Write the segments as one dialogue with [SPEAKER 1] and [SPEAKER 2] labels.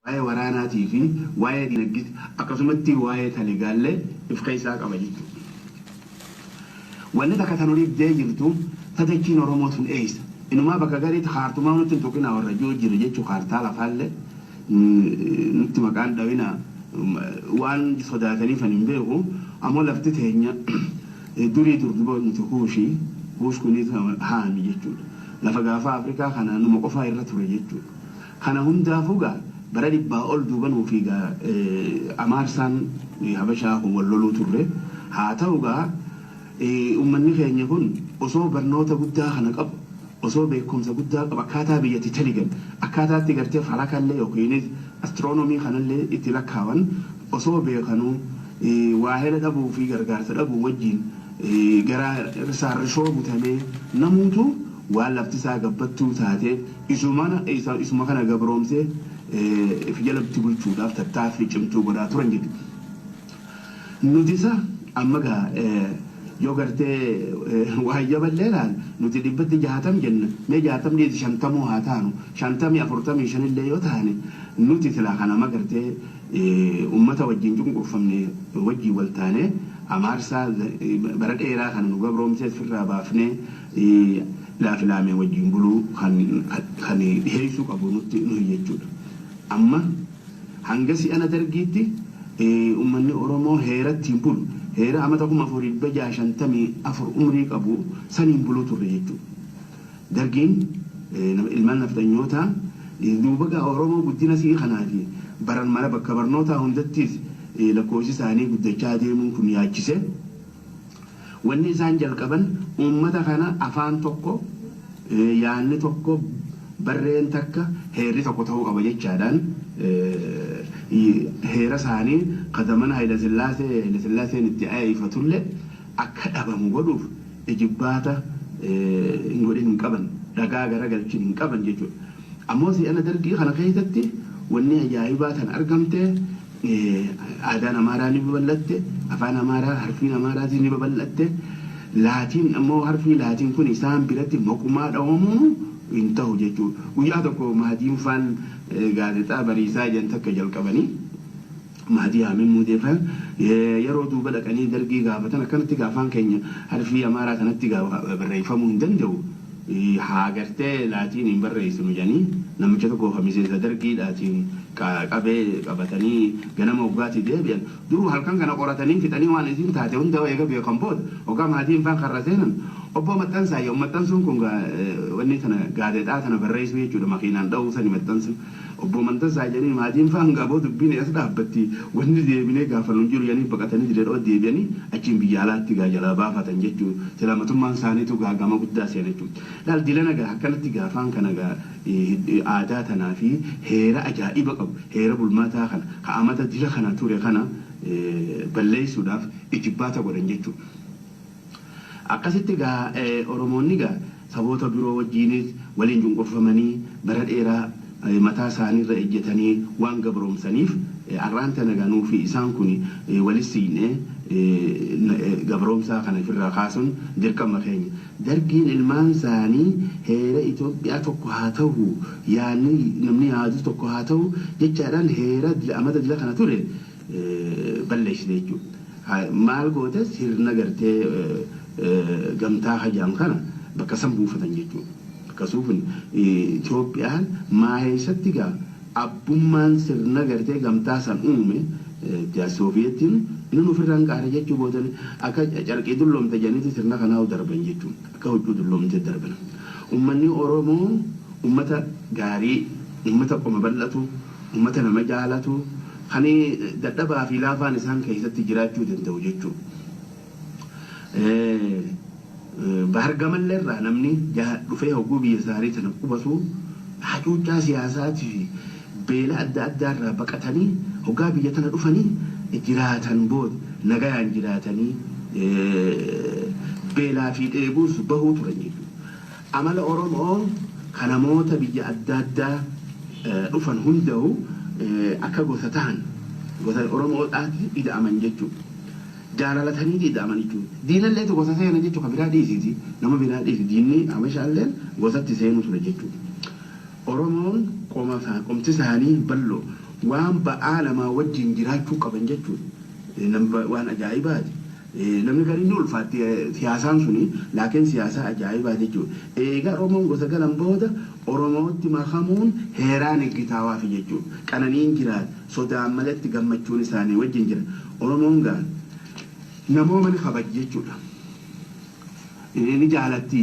[SPEAKER 1] Waa'ee waraanaatii fi waa'ee dinagdee akkasumatti waa'ee taligaallee if keessaa qaba jechuudha. Wanni takka tan oliif dee jirtu tadachiin Oromoo tun eessa? Inumaa bakka gariitti kaartumaa nutti hin tuqinaa warra jiru jira jechuu, kaartaa lafaallee nutti maqaan dhawina waan sodaataniif ani hin beeku. Ammoo lafti teenya durii dur nuti Kuushii, Kuush kunis Haami jechuudha. Lafa gaafa Afrikaa kana numa qofaa irra ture jechuudha. Kana hundaafuu gaa bara 100 ol duuba nuufi gaa Amaarsaan Habashaa kun wal loluu turre. Haa ta'u gaa, uummanni keenya kun osoo barnoota guddaa kana qabu, osoo beekumsa guddaa qabu, akkaataa biyyatti taligan, akkaataatti gartee falakallee yookiinis astiroonomii kanallee itti lakkaawan osoo beekanuu, waahela dhabuu fi gargaarsa dhabuu wajjin gara saarrishoo butamee, namuutu waan lafti isaa gabbattuu taateef isuma kana gabroomsee fi jalatti bulchuudhaaf tattaaffii cimtuu godhaa turan jechuudha. Nuti isa amma gaa yoo gartee waa jaballee ilaal, nuti 60% jenna, mee 60 dhiisi, 50 haa taanu, 50 45 illee yoo taane, nuti silaa kana amma gartee ummata wajjin cunqurfamne wajjin wal taane, Amaarsaa bara dheeraa kana nu gabroomsee ofirraa baafnee laafilaamee wajjin buluu kan dhiheessuu qabu nutti nuyi jechuudha. Amma hanga si'ana Dargiitti uummanni Oromoo heeratti hin bulu. Heera amata 4654 umrii qabu saniin buluu turre jechuudha. Dargiin ilmaan nafxanyootaa duuba gaa Oromoo guddina sii kanaa fi baran mana bakka barnootaa hundattis lakkoofsi isaanii guddachaa deemuun kun yaachise. Wanni isaan jalqaban uummata kana afaan tokko, yaanni tokko, barreen takka, heerri tokko ta'uu qaba jechaadhaan heera isaanii kadamana Hayila Sillaaseen itti ayeeffatullee akka dhabamu godhuuf ijibbaata hin godhin hin qaban, dhagaa garagalchin hin qaban jechuudha. Ammoo si'ana Dargii kana keessatti wanni ajaa'ibaa tan argamte, aadaan Amaaraa ni babal'atte, afaan Amaaraa, harfiin Amaaraatis ni babal'atte. Laatiin ammoo, harfii Laatiin kun isaan biratti maqumaa dhawamuun hin ta'u jechuudha. Guyyaa tokko Mahadiin faan gaazexaa Bariisaa jedhan takka jalqabanii, Mahadii Haamin Muudeefaan, yeroo duuba dhaqanii Dargii gaafatan, akkanatti afaan keenya harfii Amaaraa kanatti barreeffamuu hin danda'u. Haa gartee Laatiin hin barreessinu jedhanii, namicha tokko miseensa Dargiidhaatiin qabee qabatanii ganama hoggaatii deebi'an. Duruu halkan kana qoratanii fixanii, waan isin taate hunda eega beekan booda, hoggaa Mahadiin faan karra seenan, "Obbo maxxansaa," yoo maxxansuun kun wanni tana gaazexaa tana barreessuu jechuudha, makiinaan dha'uu sani maxxansu, "Obbo maxxansaa," jedhanii, Mahadiin faan, "Gaboo, dubbiin as dhaabbatti, wanni deebinee gaafannu hin jiru," jedhanii baqatanii dirree deebi'anii achiin biyya alaatti gaa jalaa baafatan jechuudha. Silamatummaan isaaniitu gaagama guddaa seena jechuudha. Laal, dilana gaa akkanatti gaafaan kana gaa aadaa tanaa fi heera ajaa'iba qabu, heera bulmaataa kana ka amata dila kana ture kana balleessuudhaaf ijibbaata godhan jechuudha. Akkasitti gaa Oromoonni gaa saboota biroo wajjiinis waliin cunqurfamanii bara dheeraa mataa isaaniirra ejjetanii waan gabroomsaniif, har'aan tana gaa nuufi isaan kun walis siinee gabroomsaa kana ofirraa kaasuun dirqama keenya. Dargiin ilmaan isaanii heera Itoophiyaa tokko haa ta'u, yaadni namni yaadu tokko haa ta'u jechaadhaan heera amata dila kana ture balleessite jechuudha. Maal goote? Sirna gartee gamtaa hajaan kana bakka san buufatan jechuudha. Akkasumas Itoophiyaan maaheessatti gaa abbummaan sirna gartee gamtaa san uume Sooviyetiin inni ofirraan qaare jechuu boodan akka carqii dulloomte jedhaniiti sirna kanaa darban jechuudha. Akka huccuu dulloomte darban. Uummanni Oromoo uummata gaarii, uummata qoma bal'atu, uummata nama jaalatu, kan dadhabaa fi laafaan isaan keessatti jiraachuu danda'u jechuudha. Bahar gamallee irraa namni dhufee hogguu biyya isaanii tana qubatu, hacuuccaa siyaasaatii fi beela adda addaa irraa baqatanii hoggaa biyya tana dhufanii jiraatan booda nagayaan jiraatanii beelaa fi dheebuus bahuu turan jechuudha. Amala Oromoo kan namoota biyya adda addaa dhufan hunda'u akka gosa ta'an, gosa Oromoodhaati ida'aman jechuudha. Jaalalatanii ida'aman jechuudha. Diinalleetu gosa seena jechuudha, kan biraa dhiisiiti. Nama biraa dhiisi, diinni Habashaalleen gosatti seenuu ture jechuudha. Oromoon qomti isaanii bal'oo. Waan ba'aa namaa wajjin jiraachuu qaban jechuudha. Waan ajaa'ibaati. Namni gariin ni ulfaatti siyaasaan suni, laakiin siyaasaa ajaa'ibaa jechuudha. Eegaa Oromoon gosa galan booda Oromootti makamuun heeraan eeggitaawaafi jechuudha. Qananiin jiraata. Sodaan malatti gammachuun isaanii wajjin jira. Oromoon gaa namooma ni kabaji jechuudha. Ni jaalatti,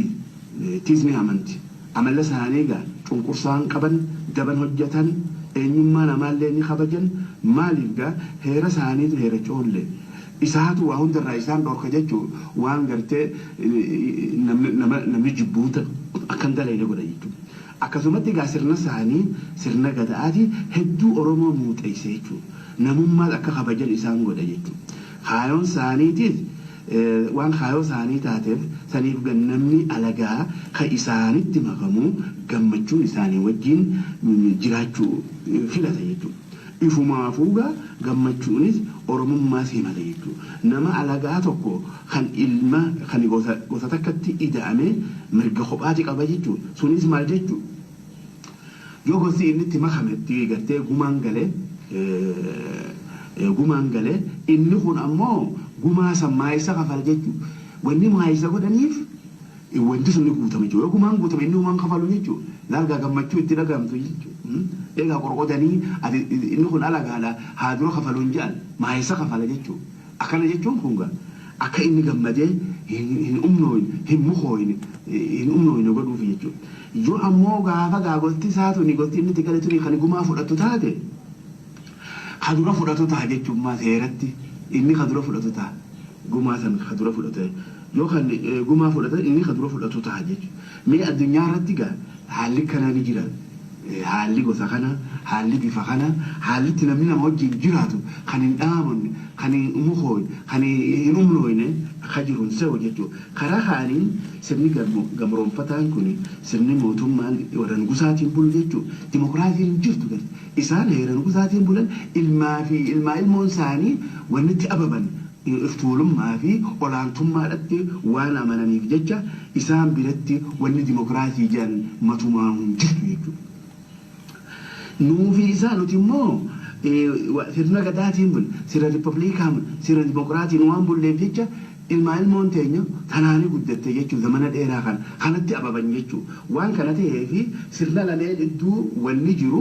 [SPEAKER 1] tiis ni amanti. Amala isaanii gaa cunqursaan qaban, daban hojjetan, eenyummaa namaallee ni kabajan. Maaliif gaa heera isaaniitu heera coollee. Isaatu waa hundarraa isaan dhorka jechuudha. Waan gartee namni jibbuuta akkan dalayne godha jechuudha. Akkasumatti egaa sirna isaanii sirna gadaati hedduu Oromoo muuxeesse jechuudha. Namummaas akka kabajan isaan godha jechuudha. Kaayoon isaaniitiis waan kaayoo isaanii taateef saniif namni alagaa kan isaanitti makamu gammachuun isaanii wajjin jiraachuu filata jechuudha. Ifumaafuu gaa gammachuunis Oromummaas himata jechuudha. Nama alagaa tokko kan ilma kan gosa takkatti ida'ame mirga kophaati qaba jechuudha. Sunis maal jechuudha? Yoo gosti inni itti makametti gartee gumaan galee inni kun ammoo gumaa san maayisa kafala jechuudha. Wanni maayisa godhaniif wanti sun ni guutama jechuudha. Yoo gumaan guutame inni gumaan kafalu jechuudha. Laalgaa gammachuu itti dhagahamtu jechuudha. Egaa qorqodanii inni kun alagaadha haa dura kafaluun jedhan maayisa kafala jechuudha. Akkana jechuun kun gaa akka inni gammadee hin umnooyne, hin mukooyne, hin umnooyne godhuuf jechuudha. Yoo ammoo gaafa gaa gosti isaa tuni gosti inni itti gale tuni kan gumaa fudhatu taate kadura fudhatu ta'a jechuun seeratti inni kadura fudhatu ta'a. Gumaa san kadura fudhatu yoo kan gumaa fudhatan inni kadura fudhatu ta'a jechuudha. Mee addunyaa irratti gaa haalli kanaa ni jira. Haalli gosa kana, haalli bifa kana, haalli itti namni nama wajjin jiraatu kan hin dhaamanne, kan hin mukooyne, kan hin umnooyne akka jiru hin se'u jechuudha. Karaa haaliin sirni gamroonfataan kun sirni mootummaan warra nugusaatiin bulu jechuudha. Dimokiraasiin hin jirtu garte. Isaan heera nugusaatiin bulan ilmaa fi ilmaa ilmoon isaanii wanni itti ababan iftuulummaa fi olaantummaadhaatti waan amananiif jecha isaan biratti wanni dimokiraasii jedhan matumaa hin jirtu jechuudha. Nuufi isaa nuti immoo sirna gadaatiin bul, sirna riippabliikaa bul, sirna dimokiraatiin waan bulleef jecha ilmaa ilmoon teenya tanaanii guddatte jechuudha. Zamana dheeraa kana kanatti ababan jechuudha. Waan kana ta'eefi sirna lameen iddoo wanni jiru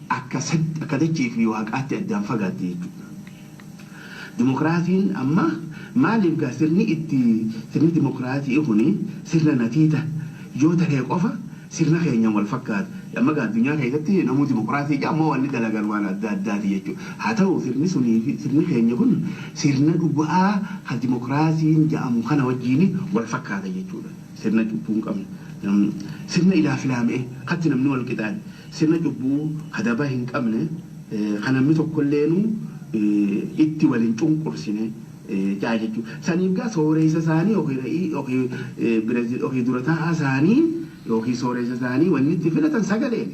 [SPEAKER 1] akka dachii fi waaqaatti addaan fagaatti jechuudha. Dimokiraasiin amma maaliif gaa sirni itti sirni dimokiraasii kuni sirna natiita yoo ta'e qofa sirna keenyaan wal fakkaata. Amma gaa addunyaa keessatti namuu dimokiraasii jedhamu wanni dalagan waan adda addaati jechuudha. Haa ta'u sirni sunii fi sirni keenya kun sirna dhugaa kan dimokiraasiin jedhamu kana wajjin wal fakkaata jechuudha. Sirna cubbuu hin qabne. Sirna ilaa filaamee katti namni wal qixaate. Sirna cubbuu kadaba hin qabne kan namni tokkolleenu itti waliin cunqursine jaa jechuudha. Saniif gaa sooreessa isaanii yookiin dura taa'aa isaanii yookiin sooreessa isaanii wanni itti filatan sagaleen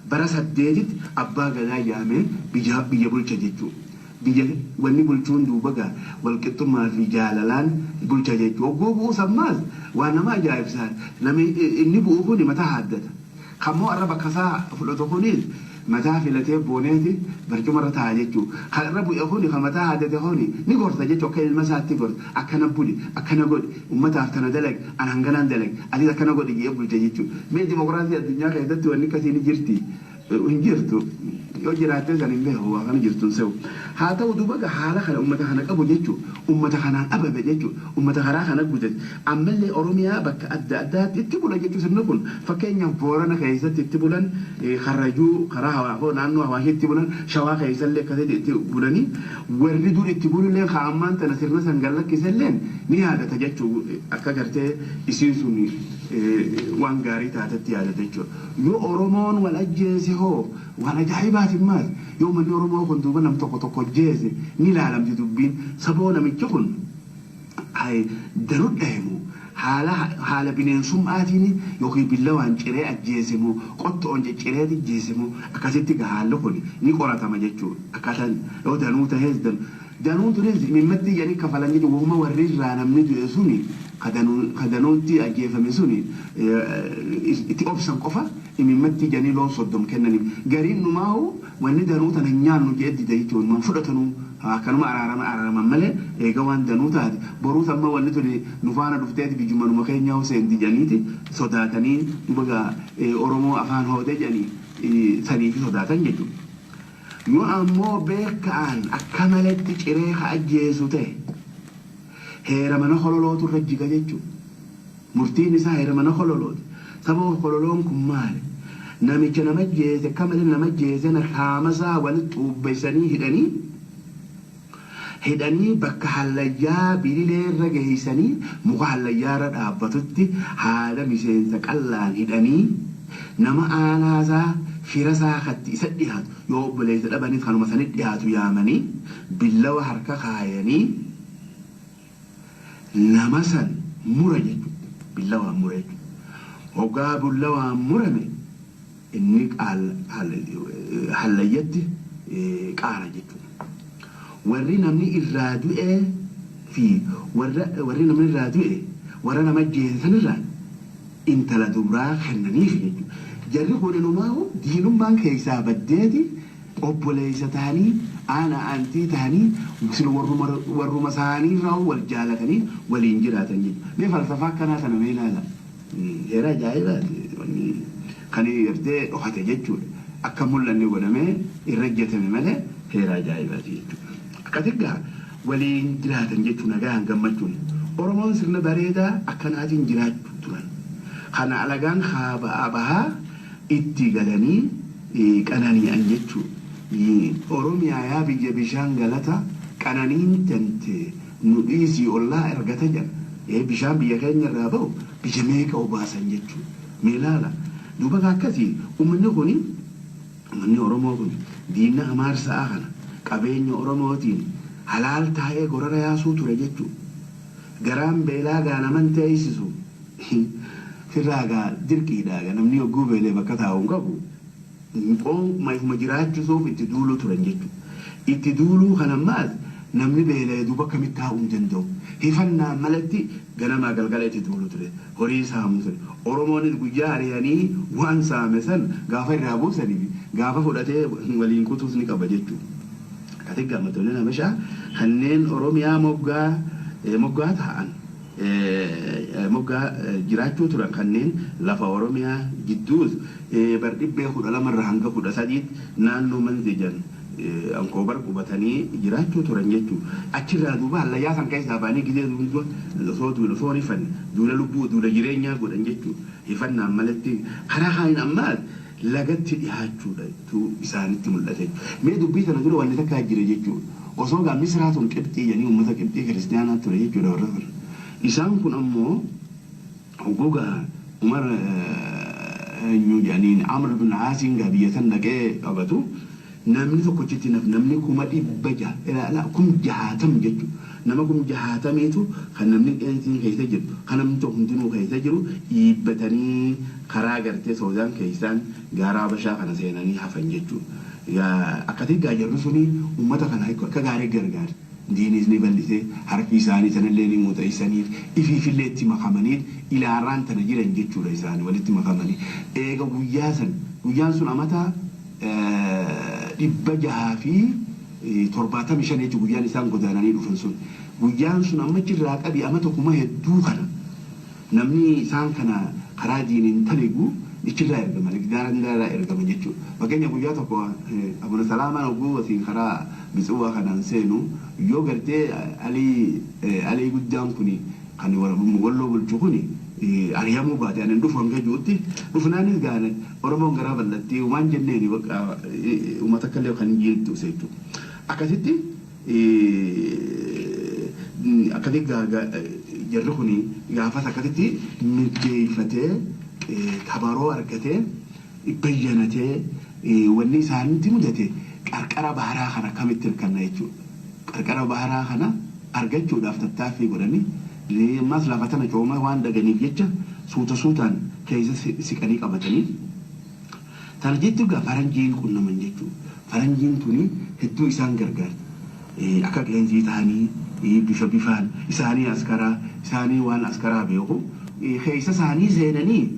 [SPEAKER 1] bara 8tti abbaa gadaa yaamee biyya bulcha jechuudha. Biyya wanni bulchuun duuba gaa walqixxummaa fi jaalalaan bulcha jechuudha. Hogguu bu'uu sammaas waan nama ajaa'ibsaan namni inni bu'u kun mataa haaddata. Kammoo arra bakka isaa fudhatu kunis mataa filatee booneeti barcumarra taa'a jechuudha. Kan irra bu'e kuni kan mataa haaddate kuni ni gorsa jechuudha. Akka ilma isaatti gorsa. Akkana buli, akkana godhi, uummataaf tana dalagi, an hanganaan dalagi, atis akkana godhi jedhee bulcha jechuudha. Mee dimokiraasii addunyaa keessatti wanni akkasii ni jirti. Hin jirtu. Yoo jiraatte san hin beeku waa kana jirtu hin se'u. Haa ta'u duuba haala kana uummata kana qabu jechuudha. Uummata kanaan ababe jechuudha. Uummata karaa kana guddate. Ammallee Oromiyaa bakka adda addaatti itti bula jechuudha sirni kun. Fakkeenyaaf Boorana keessatti itti bulan, Karrayyuu karaa hawaasoo naannoo hawaashii itti bulan, Shawaa keessallee akkasitti itti bulanii warri dur itti bulullee ammaan tana sirna san gallakkisellee ni yaadata jechuudha. Akka gartee isiin sun waan gaarii taatetti yaadata jechuudha. Yoo Oromoon wal ajjeese hoo waan ajaa'ibaati maal yoo manni Oromoo kun duuba nam tokko tokko ajjeese ni ilaalamti dubbiin saboo namichi kun danuu dhahimu haala bineensummaatiin yookiin billawaan ciree ajjeesimu qottoon cicciree ajjeesimu akkasitti haalli kun ni qoratama jechuudha. Akkaataan yoo danuu tahees danuun tunis mimmatti jedhanii kafalan jechuudha. Wahuma warri irraa namni du'e suni ka danuutti ajjeefame suni itti obsan qofa Imimmatti janii loon 30 kennaniif. Gariin numaahu wanni danuu tana hin nyaannu jee dida jechuun man fudhatanuu akkanuma araarama araaraman malee eega waan danuu taate boruus amma wanni tuni nu faana dhufteeti biyyuma numa keenyaa seenti jedhaniiti sodaatanii duba gaa Oromoo afaan hoode jedhanii saniifi sodaatan jechuudha. Yoo ammoo beekaan akka maletti ciree ka ajjeesu ta'e heera mana hololootu irra jiga jechuudha. Murtiin isaa heera mana hololooti. Sababa hololoon kun maali? Namicha nama jeese akka malee nama jeese na qaama isaa walitti xuubbeessanii hidhanii bakka hallayyaa bililee irra geessanii muka hallayyaa irra dhaabbatutti haala miseensa qallaan hidhanii nama aanaasaa fira isaa katti isa dhiyaatu yoo obboleessa dhabanis kanuma sanit dhiyaatu yaamanii billawa harka kaayanii nama san mura jechuudha. Billawaan mura jechuudha. Hoggaa billawaan murame inni hallayyatti qaara jechuudha. Warri namni irraa du'ee fi warri namni irraa du'e warra nama jeesan irraa intala dubraa kennaniif jechuudha. Jarri kun inumaa diinummaan keessaa baddeeti obboleessa ta'anii aana aantii ta'anii warruma isaanii irraa wal jaalatanii waliin jiraatan jechuudha. Mee falsafaa akkanaa sana mee ilaala. Heera ajaa'ibaati kan gartee dhokate jechuudha. Akka mul'anne godhamee irra hojjetame malee heera ajaa'ibaati jechuudha. Akkasitti gaa waliin jiraatan jechuun nagaan gammachuun Oromoon sirna bareedaa akkanaatiin jiraachuu turan. Kana alagaan bahaa itti galanii qanani'an jechuudha. Oromiyaa yaa biyya bishaan galata qananiin tante nu dhiisii ollaa ergata jedha. Bishaan biyya keenya irraa bahu biyya meeqa obaasan jechuudha. Mee ilaala. Duuba akkasii uummanni kuni uummanni Oromoo kun diina amaarsaa kana qabeenya Oromootiin halaal taa'ee gorora yaasuu ture jechuudha. Garaan beelaa gaa naman teessisu firraa gaa dirqiidha gaa namni hogguu beelee bakka taa'u hin qabu. Qooma jiraachisuuf itti duuluu turan jechuudha. Itti duuluu kana ammaas namni beelee duuba akkamitti taa'uu hin danda'u. Hifannaan malatti ganamaa galgala itti duuluu ture. Horii saamuu ture. Oromoonis guyyaa ari'anii waan saame san gaafa irraa buusanii gaafa fudhatee waliin kutuus ni qaba jechuudha. Akkasitti gaammattoonni Habashaa kanneen Oromiyaa moggaa ta'an moggaa jiraachuu turan kanneen lafa Oromiyaa gidduus bar 12 irraa hanga 13 naannoo Manzejan Ankoobar qubatanii jiraachuu turan jechuudha. Achirraa duuba hallayyaa san keessaa ba'anii gizee duuba osoo duula osoo hin hifanne duula lubbuu duula jireenyaa godhan jechuudha. Hifannaan malatti karaa kaaniin ammaas lagatti dhiyaachuudha isaanitti mul'ate. Mee dubbii sana dura wanni takka jira jechuudha. Osoo gaa Misraa tun Qibxii jedhanii uummata Qibxii kiristiyaanaa ture jechuudha warra ture. Isaan kun ammoo gogaa Umar eenyu jedhaniin Amr bin Aasiin gaa biyya san dhaqee qabatu namni tokkochitti naf namni 600,000 ilaalaa 60,000 jechuudha. Nama 60,000tu kan namni qeensiin keessa jiru kan namni tokko hundinuu keessa jiru dhiibbatanii karaa gartee Soodaan keessaan gaara Habashaa kana seenanii hafan jechuudha. Akkasitti gaa jarri suni uummata kana akka gaarii gargaara. Diinis ni bal'isee harki isaanii sanallee ni muuxeessaniif ifiifillee itti makamanii ilaarraan tana jiran jechuudha isaanii walitti makamanii. Eega guyyaa san guyyaan sun amata 675 jechuudha guyyaan isaan godaananii dhufan sun. Guyyaan sun amma achirraa qabi amata kuma hedduu kana namni isaan kana karaa diiniin taligu ichirraa ergaman gaaraa ergaman jechuudha. Fakkeenya guyyaa tokko Abuna Salaamaan hogguu asiin karaa Bitsuwaa kanaan seenu yoo gartee alii guddaan kuni kan walloo bulchu kuni ari'amuu baate ani dhufu hanga jirutti dhufnaanis gaane Oromoon garaa bal'attee waan jenneeni bakka uummata akka illee kan jiiltu jechuudha. Akkasitti akkasitti jarri kuni gaafas akkasitti mijeeffatee tabaroo argatee bayyanatee wanni isaanitti mudate qarqara baharaa kana akkamitti hirkanna jechuudha. Qarqara baharaa kana argachuudhaaf tattaaffii godhanii ammas lafa tana cooma waan dhaganiif jecha suuta suutaan keessa siqanii qabatanii. Tana jettu egaa faranjiin qunnaman jechuudha. Faranjiin tuni hedduu isaan gargaarti. Akka qeensii ta'anii bifa bifaan isaanii askaraa isaanii waan askaraa beeku keessa isaanii seenanii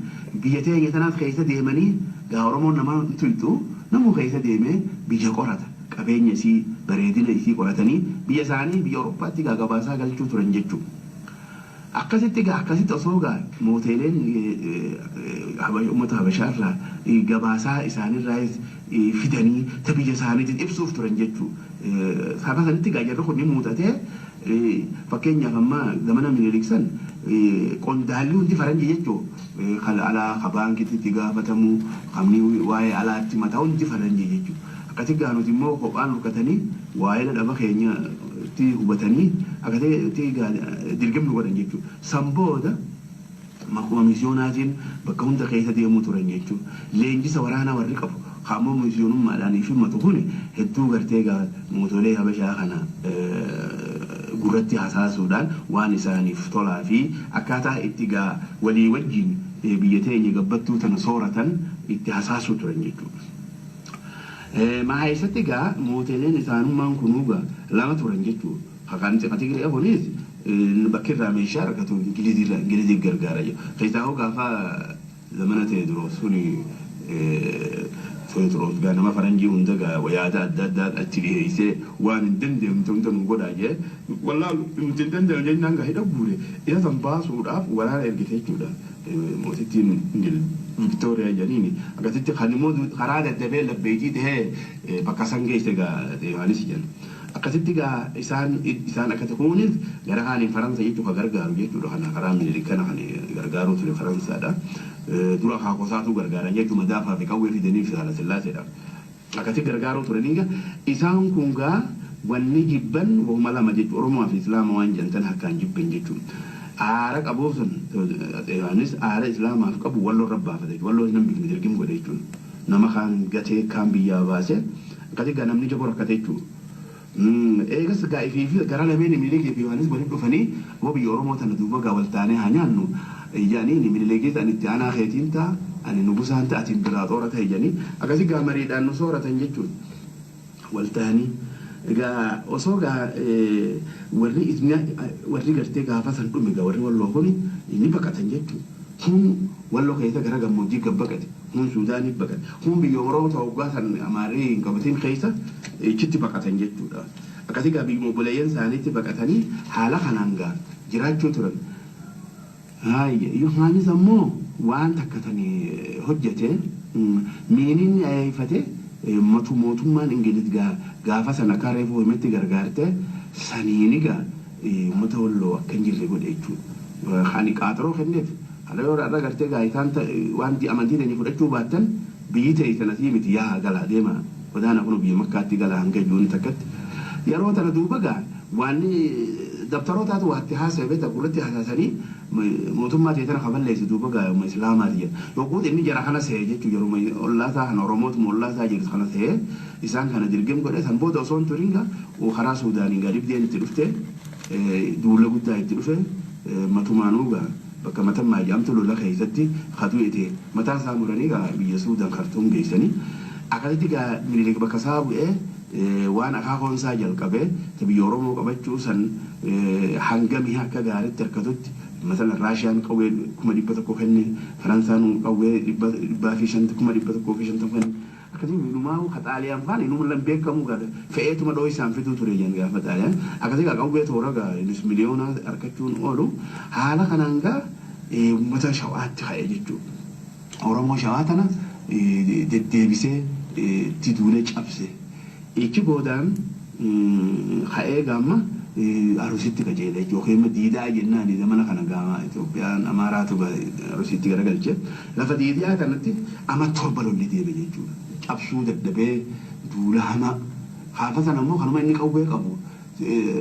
[SPEAKER 1] biyya teenya tanaaf keessa deemanii Gaa Oromoon nama tuyxu namuu keessa deemee biyya qorata. Qabeenya isii bareedina isii qoratanii biyya isaanii biyya Awurooppaatti gaa gabaasaa galchuu turan jechuudha. Akkasitti gaa akkasitti osoo gaa mooteeleen uummata Habashaa irraa gabaasaa isaanirraa fidanii ta biyya isaaniitiin ibsuuf turan jechuudha. Saba sanitti gaa jarri kun ni muuxatee fakkeenyaaf amma zamana Minilik san qondaalli hundi faranjii jechuudha. Kan alaa ka baankitti itti gaafatamu kamni waa'ee alaatti mataa hundi faranjii jechuudha. Akkasi gaa nuti immoo kophaan rukkatanii waa'ee dhaba keenya itti hubatanii akkasitti dirqamni godhan jechuudha. San booda maquma misiyoonaatiin bakka hunda keessa deemuu turan jechuudha. Leenjisa waraanaa warri qabu ammoo misiyoonummaadhaan fi matu kun hedduu gartee gaa mootolee Habashaa kana gurratti hasaasuudhaan waan isaaniif tolaa fi akkaataa itti gaa walii wajjin biyya teenya gabbattuu tana sooratan itti hasaasuu turan jechuudha. Mahaysatti gaa mootoleen isaanummaan kunuu gaa lama turan jechuudha. Kan Tigree kunis bakki irraa meeshaa argatu Ingilizii gargaara jiru. Keessaa hoo gaafa zamana Teediroos suni Teediroos gaa nama faranjii hunda gaa yaada adda addaa achi dhiyeessee waan hin dandeenye hunda nu godhaa jee wallaa nuti hin dandeenye jennaan gaa hidha guure isa san baasuudhaaf waraana ergite jechuudha. Mootittiin Viktooriyaa jedhaniini akkasitti kan immoo karaa daddabee labbeetii tahee bakka san geesse gaa Yohaanis jedhan. Akkasitti gaa isaan akkasi kunis gara kaaniin Faransa jechuu ka gargaaru jechuudha. Kana karaa Minilik kana kan gargaaruu ture Faransaadha. Dura akaakosaatu gargaaran jechuudha madaafaa fi qawwee fidanii fi Haala Sillaaseedha. Akkasitti gargaaruu turanii gaa isaan kun gaa wanni jibban wahuma lama jechuudha. Oromoo fi Islaama waan jedhan akkaan jibban jechuudha. Aara qabuuf sun Yohaanis aara Islaamaaf qabu walloo irra baafate jechuudha. Walloo nama bifni dirqim godhe jechuudha. Nama kaan gatee kaan biyyaa baasee akkasitti gaa namni jaboo rakkate jechuudha. Eegas gaa ifii fi gara lameen Minilikii fi Yohaanis walitti dhufanii boo biyya Oromoo tana duuba gaa wal taanee haa nyaannu jedhanii Minilikis ani itti aanaa keetiin ta'a ani nugusaan ta'a atiin biraa xoora ta'e jedhanii akkasii gaa mariidhaan nu sooratan jechuudha. Wal ta'anii egaa osoo gaa warri gartee gaafa san dhume gaa warri walloo kun ni baqatan jechuudha. Kun walloo keessa gara gammoojjii gad baqate, kun Suudaaniif baqate, kun biyya Oromoo ta'uu waggaa san Amaarri hin qabatin keessa ichitti baqatan jechuudha. Akkasii gaa biyya obboleeyyan isaaniitti baqatanii haala kanaan gaa jiraachuu turan. Yohaanis ammoo waan takka tani hojjete miiniin ayeeffate mootummaan Ingiliz gaafa sana akka reefu himetti gargaarte saniini gaa uummata walloo akka hin jirre godhe jechuudha. Kan qaaxiroo kenneef haala yoo irra gartee gaa isaan waan amantii ta'anii fudhachuu baattan biyyi ta'e sanasii miti yaa galaa deema godaana kun biyya Makkaatti galaa hanga ijoonni takkatti. Yeroo tana duuba gaa waan dabtarootaatu waatti haasa'e beektaa gurratti hasaasanii mootummaa ta'e tana kaballeessu duuba gaa yooma Islaamaati jedha. Yogguu inni jara kana se'e jechuun yeroo ollaasaa kana Oromootuma ollaasaa jiru kana se'e isaan kana dirgim godhe san booda osoo hin turin gaa karaa Suudaaniin gaa dhibdeen itti dhufte duula guddaa itti dhufe matumaanuu gaa bakka matammaa jedhamtu lola keessatti kaduu ite mataa isaa muranii gaa biyya Suudaan Kartuum geessanii akkasitti gaa Minilik bakka isaa bu'ee waan akaakoon isaa jalqabee biyya Oromoo qabachuu san hangamii akka gaariitti harkatutti masalan Raashiyaan qawwee 100,000 kenne, Faransaan qawwee 150,000 kenne. Akkasii inumaa ka Xaaliyaan faan inuma lan beekamu gaa fe'eetuma dhoo isaan fiduu ture jedhan gaafa Xaaliyaan. Akkasii gaa qawwee toora gaa innis miliyoona harkachuun oolu haala kanaan gaa uummata Shawaatti ka'e jechuudha. Oromoo Shawaa tana deddeebisee itti duulee cabse. Ichi boodaan ka'ee gaamma Arusitti qajeele jechuudha. Yookiin diidaa jennaan zamana kana gaama Itoophiyaan Amaaraatu Arusitti garagalche. Lafa diidaa kanatti ama 7 lolli deeme jechuudha. Cabsuu dadhabee duula hamaa. Gaafa sana immoo kanuma inni qawwee qabu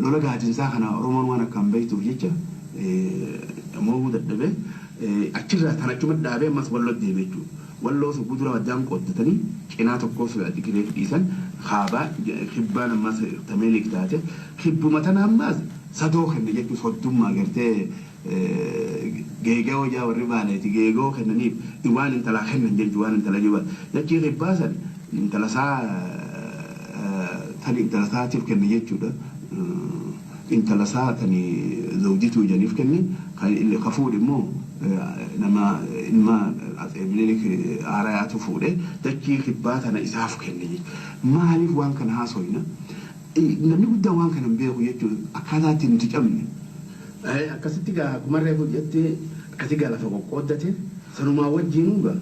[SPEAKER 1] lola gaadinsaa kana Oromoon waan akkaan beektuuf jecha mo'uu dadhabee achirraa tan achuma dhaabee ammas walloo deeme jechuudha. Walloo sun gudura waddaan qooddatanii cinaa tokkos Tigireef dhiisan kaabaa kibbaan ammas Tameeliik taate kibbuma tana ammas sadoo kenne jechuun soddummaa gartee geegoo jaa warri baaleeti geegoo kennaniif waan intalaa kennan jechuun waan intala jiru jechii kibbaa san intala isaa tani intala isaatiif kenne jechuudha. Intala isaa tani zawjituu jedhaniif kenne ka fuudhe immoo Nama ilma Atsee Minilik haarayaatu fuudhe dachii kibbaa tana isaaf kenne jechuudha. Maaliif waan kana haasoyna? Namni guddaan waan kana hin beeku jechuudha. Akkaataa ittiin nuti cabne. Akkasitti gaa akkuma reefu jetti akkasii gaa lafa qoqqooddate sanumaa wajjinuu gaa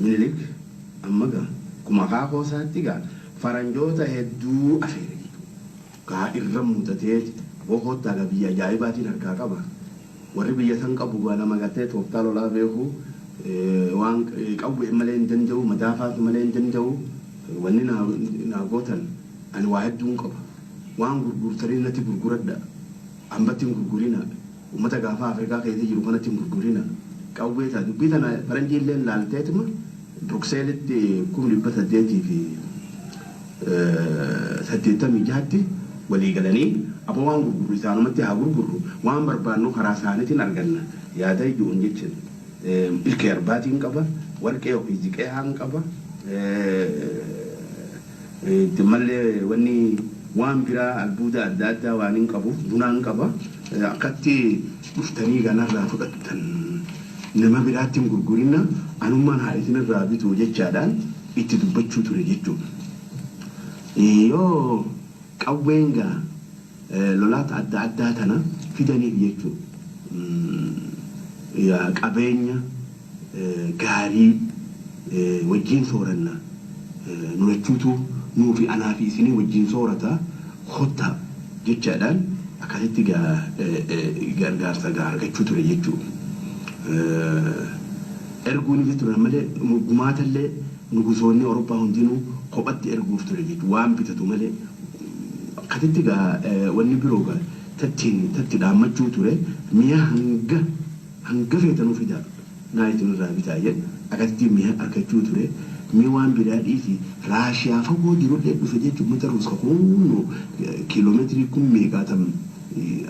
[SPEAKER 1] Minilik amma gaa akkuma akaakoo isaatti gaa faranjoota hedduu afeere jechuudha. Gaa irra muuxatee boqottaa gaa biyya ajaa'ibaatiin harkaa qaba. Warri biyya san qabu gaa nama gartee tooftaa lolaa beeku waan qawwee malee hin danda'u madaafaatu malee hin danda'u wanni naa gootan ani waa hedduun qaba. Waan gurgurtanii natti gurguradha. Ambatti hin gurgurina. Uummata gaafa Afrikaa keessa jiru kanatti hin gurgurina. Qawwee ta'a dubbii tana faranjii illee laalteetuma Brukseelitti 1886tti walii galanii aboo waan gurgurru isaanumatti haa gurgurru waan barbaannu karaa isaaniitiin arganna yaada ijoon jechuun ilkee arbaatiin qaba warqee ofii ziqee haan qaba mallee wanni waan biraa albuuda adda addaa waan hin qabuuf bunaan qaba akkatti dhuftanii ganarraa fudhattan nama biraatti hin gurgurina anummaan haa isinirraa bitu jechaadhaan itti dubbachuu ture jechuudha. Yoo qawween gaa lolaata adda addaa tana fidaniif jechuudha. Qabeenya gaarii wajjin sooranna nu lachuutu nuu fi anaa fi isinii wajjin soorata kottaa jechaadhaan akkasitti gargaarsa gaa argachuu ture jechuudha. Erguun ture malee gumaatallee nugusoonni Awurooppaa hundinuu kophatti erguuf ture jechuudha waan bitatu malee akkasitti gaa wanni biroo gaa tattiin tatti dhaammachuu ture mi'a hanga hanga feetanuu fidaa naa isin irraa bitaa jedhu akkasitti mi'a argachuu ture. Mi waan biraa dhiisi Raashiyaa fagoo jirullee dhufe jechuun mata ruuska kunnu kiiloomeetirii kun meeqaatam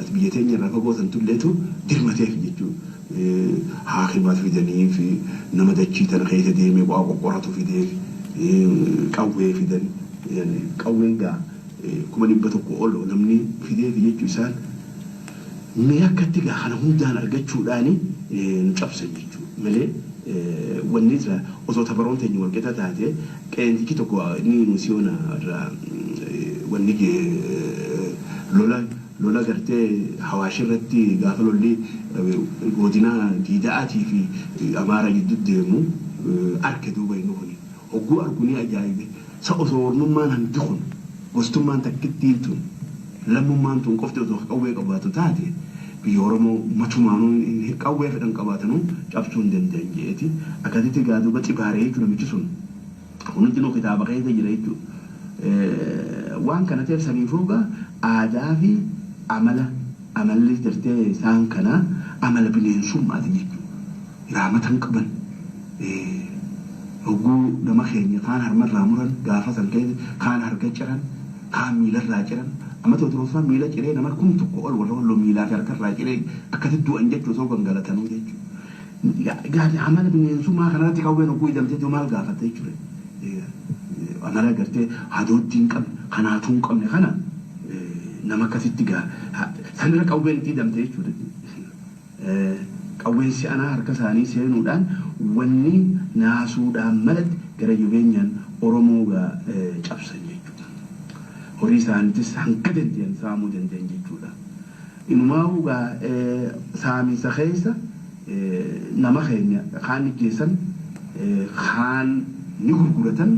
[SPEAKER 1] as biyya teenya irraa fagoo san tulleetu dirmateef jechuudha. Haakimaas fidaniif nama dachii tana keessa deemee waa qoqqoratu fideef qawwee fidan qawween gaa 100,000 ol namni fideef jechuu isaan mee akkatti gaa kana hundaan argachuudhaani nu cabsan jechuudha malee wanni irraa osoo tabaroon teenya walqixa taate qeensichi tokko inni musiyoona irraa wanni lola lola gartee Hawaash irratti gaafa lolli godina Diida'aatii fi Amaara gidduu deemu arke duuba inni kun hogguu argu ni ajaa'ibe sa osoo ormummaan hangi kun gostummaan takkittiin tun lammummaan tun qofti osoo qawwee qabaatu taate biyya Oromoo matumaanuu qawwee fedhan qabaatanuu cabsuu hin danda'an jeeti akkasitti gaa duuba xibaaree jechuudha namichi sun hundinuu kitaaba keessa jira jechuudha. Waan kana ta'eef saniifuu gaa aadaa fi amala amalli gartee isaan kana amala bineensummaati jechuudha. Raamata hin qaban. Hogguu nama keenya kaan harmarraa muran gaafa san keessa kaan harka ciran kaan miilarraa ciran amma Tewoodiroos fa'aa miila ciree nama 1000 ol warra walloo miilaa fi harkarraa ciree akkasitti du'an jechuudha osoo gangalatanuu jechuudha. Gaafi amala bineensummaa kanarratti qawween hogguu hidhamtee jiru maal gaafatta jechuudha. Amala gartee hadooddii hin qabne kanaatuu hin qabne kana nama akkasitti gaa sanirra qawween itti hidhamte jechuudha. Qawween si'anaa harka isaanii seenuudhaan wanni naasuudhaan malatti gara jabeenyaan Oromoo gaa cabsan jechuudha. Horii isaaniitis hanga danda'an saamuu danda'an jechuudha. Inumaa'uu gaa saaminsa keessa nama keenya kaan ijjeessan kaan ni gurguratan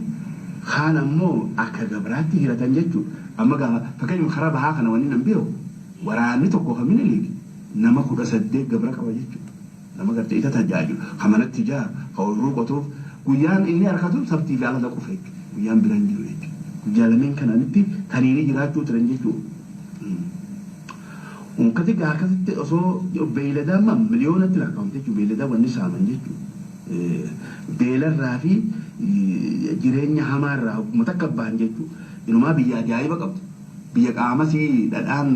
[SPEAKER 1] kaan ammoo akka gabraatti hiratan jechuudha. Amma gaafa fakkeenyaaf karaa bahaa kana wanni nan beeku waraanni tokko kan Minilik nama 18 gabra qaba jechuudha. Nama gartee isa tajaajilu kan manatti ijaaru kan ooyiruu qotuuf guyyaan inni harkatu sabtii fi ala qofa jechuudha. Guyyaan biraan jiru jechuudha. Guyyaa lameen kanaanitti taniini jiraachuu turan jechuudha. Unkati gaa akkasitti osoo beeyladaa amma miliyoonatti lakkaa'amte jechuudha. Beeyladaa wanni saaman jechuudha. Beelarraa fi jireenya hamaarraa hogguma takka bahan jechuudha. Inumaa biyya ajaa'iba qabdu. Biyya qaamasii dhadhaan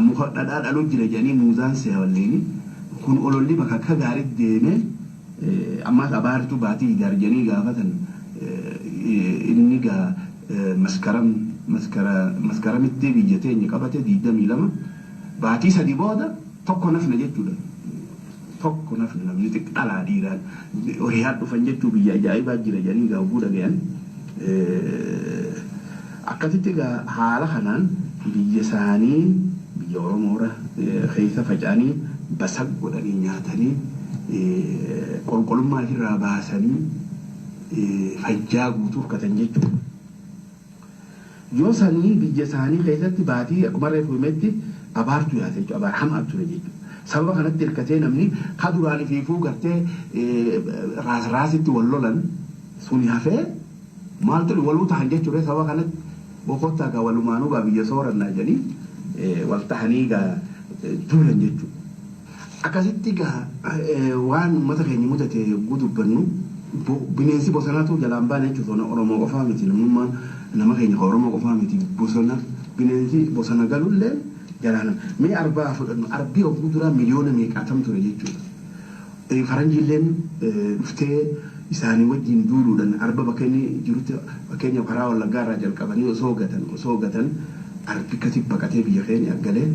[SPEAKER 1] muka dhadhaa dhaluu jira jedhanii muuzaan seewalleeni. Kun ololli bakka akka gaariitti deemee ammaas abaartuu baatii ijaar jedhanii gaafatan inni gaa maskaramitti biyya teenya qabate 22 baatii 3 booda tokko nafna jechuudha. Tokko nafni namni xiqqalaa dhiiraan horiyaa dhufan jechuu biyya ajaa'ibaa jira jedhanii gaaguu dhagayan. Akkasitti egaa haala kanaan biyya isaanii biyya Oromoora keessa faca'anii basaq godhanii nyaatanii qulqullummaa ofirraa baasanii fajjaa guutuu hirkatan jechuudha. Yoo sanii biyya isaanii keessatti baatii akkuma reefu himetti abaartu yaate jechuudha. Abaar hamaa ture jechuudha. Sababa kanatti hirkatee namni ka duraan ifiifuu gartee raas raasitti wal lolan suni hafee maaltu waluu tahan jechuudha. Sababa kanatti boqottaa gaa walumaanuu gaa biyya soorannaa jedhanii wal tahanii gaa duulan jechuudha. Akkasitti gaa waan uummata keenya mudate yogguu dubbannu bineensi bosonaatu jalaan baane jechuudha. Oromoo qofaa miti namummaan nama keenya Oromoo qofaa miti bosona bineensi bosona galullee jalaan mee arbaa fudhannu arbii yogguu duraa miliyoona meeqaatam ture jechuudha. Faranjiilleen dhuftee isaanii wajjin duuluudhaan arba bakka inni jirutti fakkeenya karaa Wallaggaa irraa jalqabanii osoo gatan arbi akkasii baqatee biyya keenya galee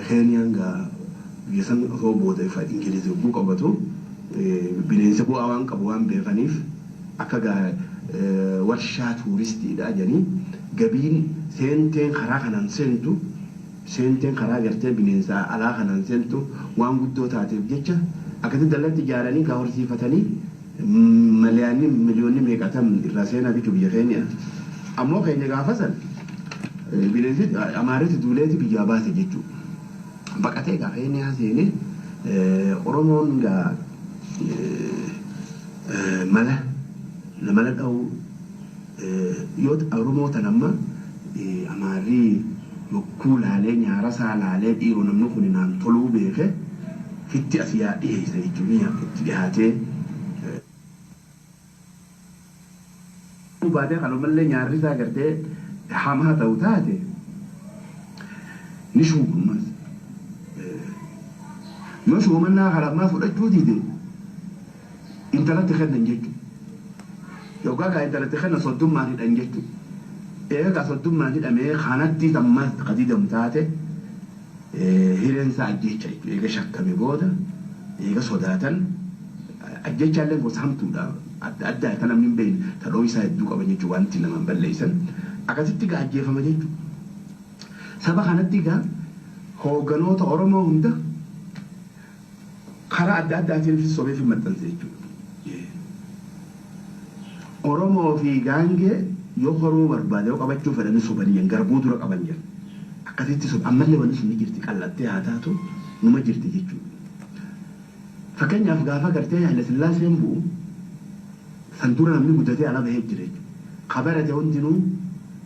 [SPEAKER 1] Keeniyaan gaa biyya san osoo booda Ingilizi yogguu qabatu bineensi bu'aa waan qabu waan beekaniif akka gaa warshaa tuuristiidha jedhanii gabiin seenteen karaa kanaan seentu seenteen karaa gartee bineensa alaa kanaan seentu waan guddoo taateef jecha akkasitti dallatti ijaaranii gaa horsiifatanii miliyoonni miliyoonni meeqatam irraa seenaa jechuun biyya keenya. Ammoo keenya gaafa san bineensi amaariti duuleeti biyyaa baase jechuudha. Baqatee gaa Keeniyaa seenee Oromoon gaa mala mala dha'uu yoo Oromoo tan amma amaarri yokkuu laalee nyaara isaa laalee dhiiroo namni kun naan toluu beeke fitti as yaa dhiyeessa jechuun itti dhiyaatee. Baatee kanumallee nyaarri isaa gartee hamaa ta'u taate ni shuuba. Yoo shuumannaa karammaa fudhachuu diide intalatti kennan jechuudha. Yookaan gaa intalatti kennan soddummaan hidhan jechuudha. Egaa soddummaan hidhamee kanatti ammas qadiidamu taate hireen isaa ajjecha jechuudha. Eega shakkame booda eega sodaatan ajjechaallee gosa hamtuudha. Adda addaa kan namni hin beekne tadhoo isaa hedduu qaban jechuudha wanti nama balleessan. Akkasitti gaa ajjeefama jechuudha. Saba kanatti gaa hoogganoota Oromoo hunda karaa adda addaatiin sobee fi maxxanse jechuudha. Oromoo fi gaangee yoo horuu barbaade yoo qabachuu fedhanii sobanii garbuu dura qaban jedhan. Akkasitti soba ammallee wanni sun ni jirti qal'attee haa taatu numa jirti jechuudha. Fakkeenyaaf gaafa gartee Haile Sillaaseen bu'u san dura namni guddatee ala bahee jira jechuudha. Kabarate hundinuu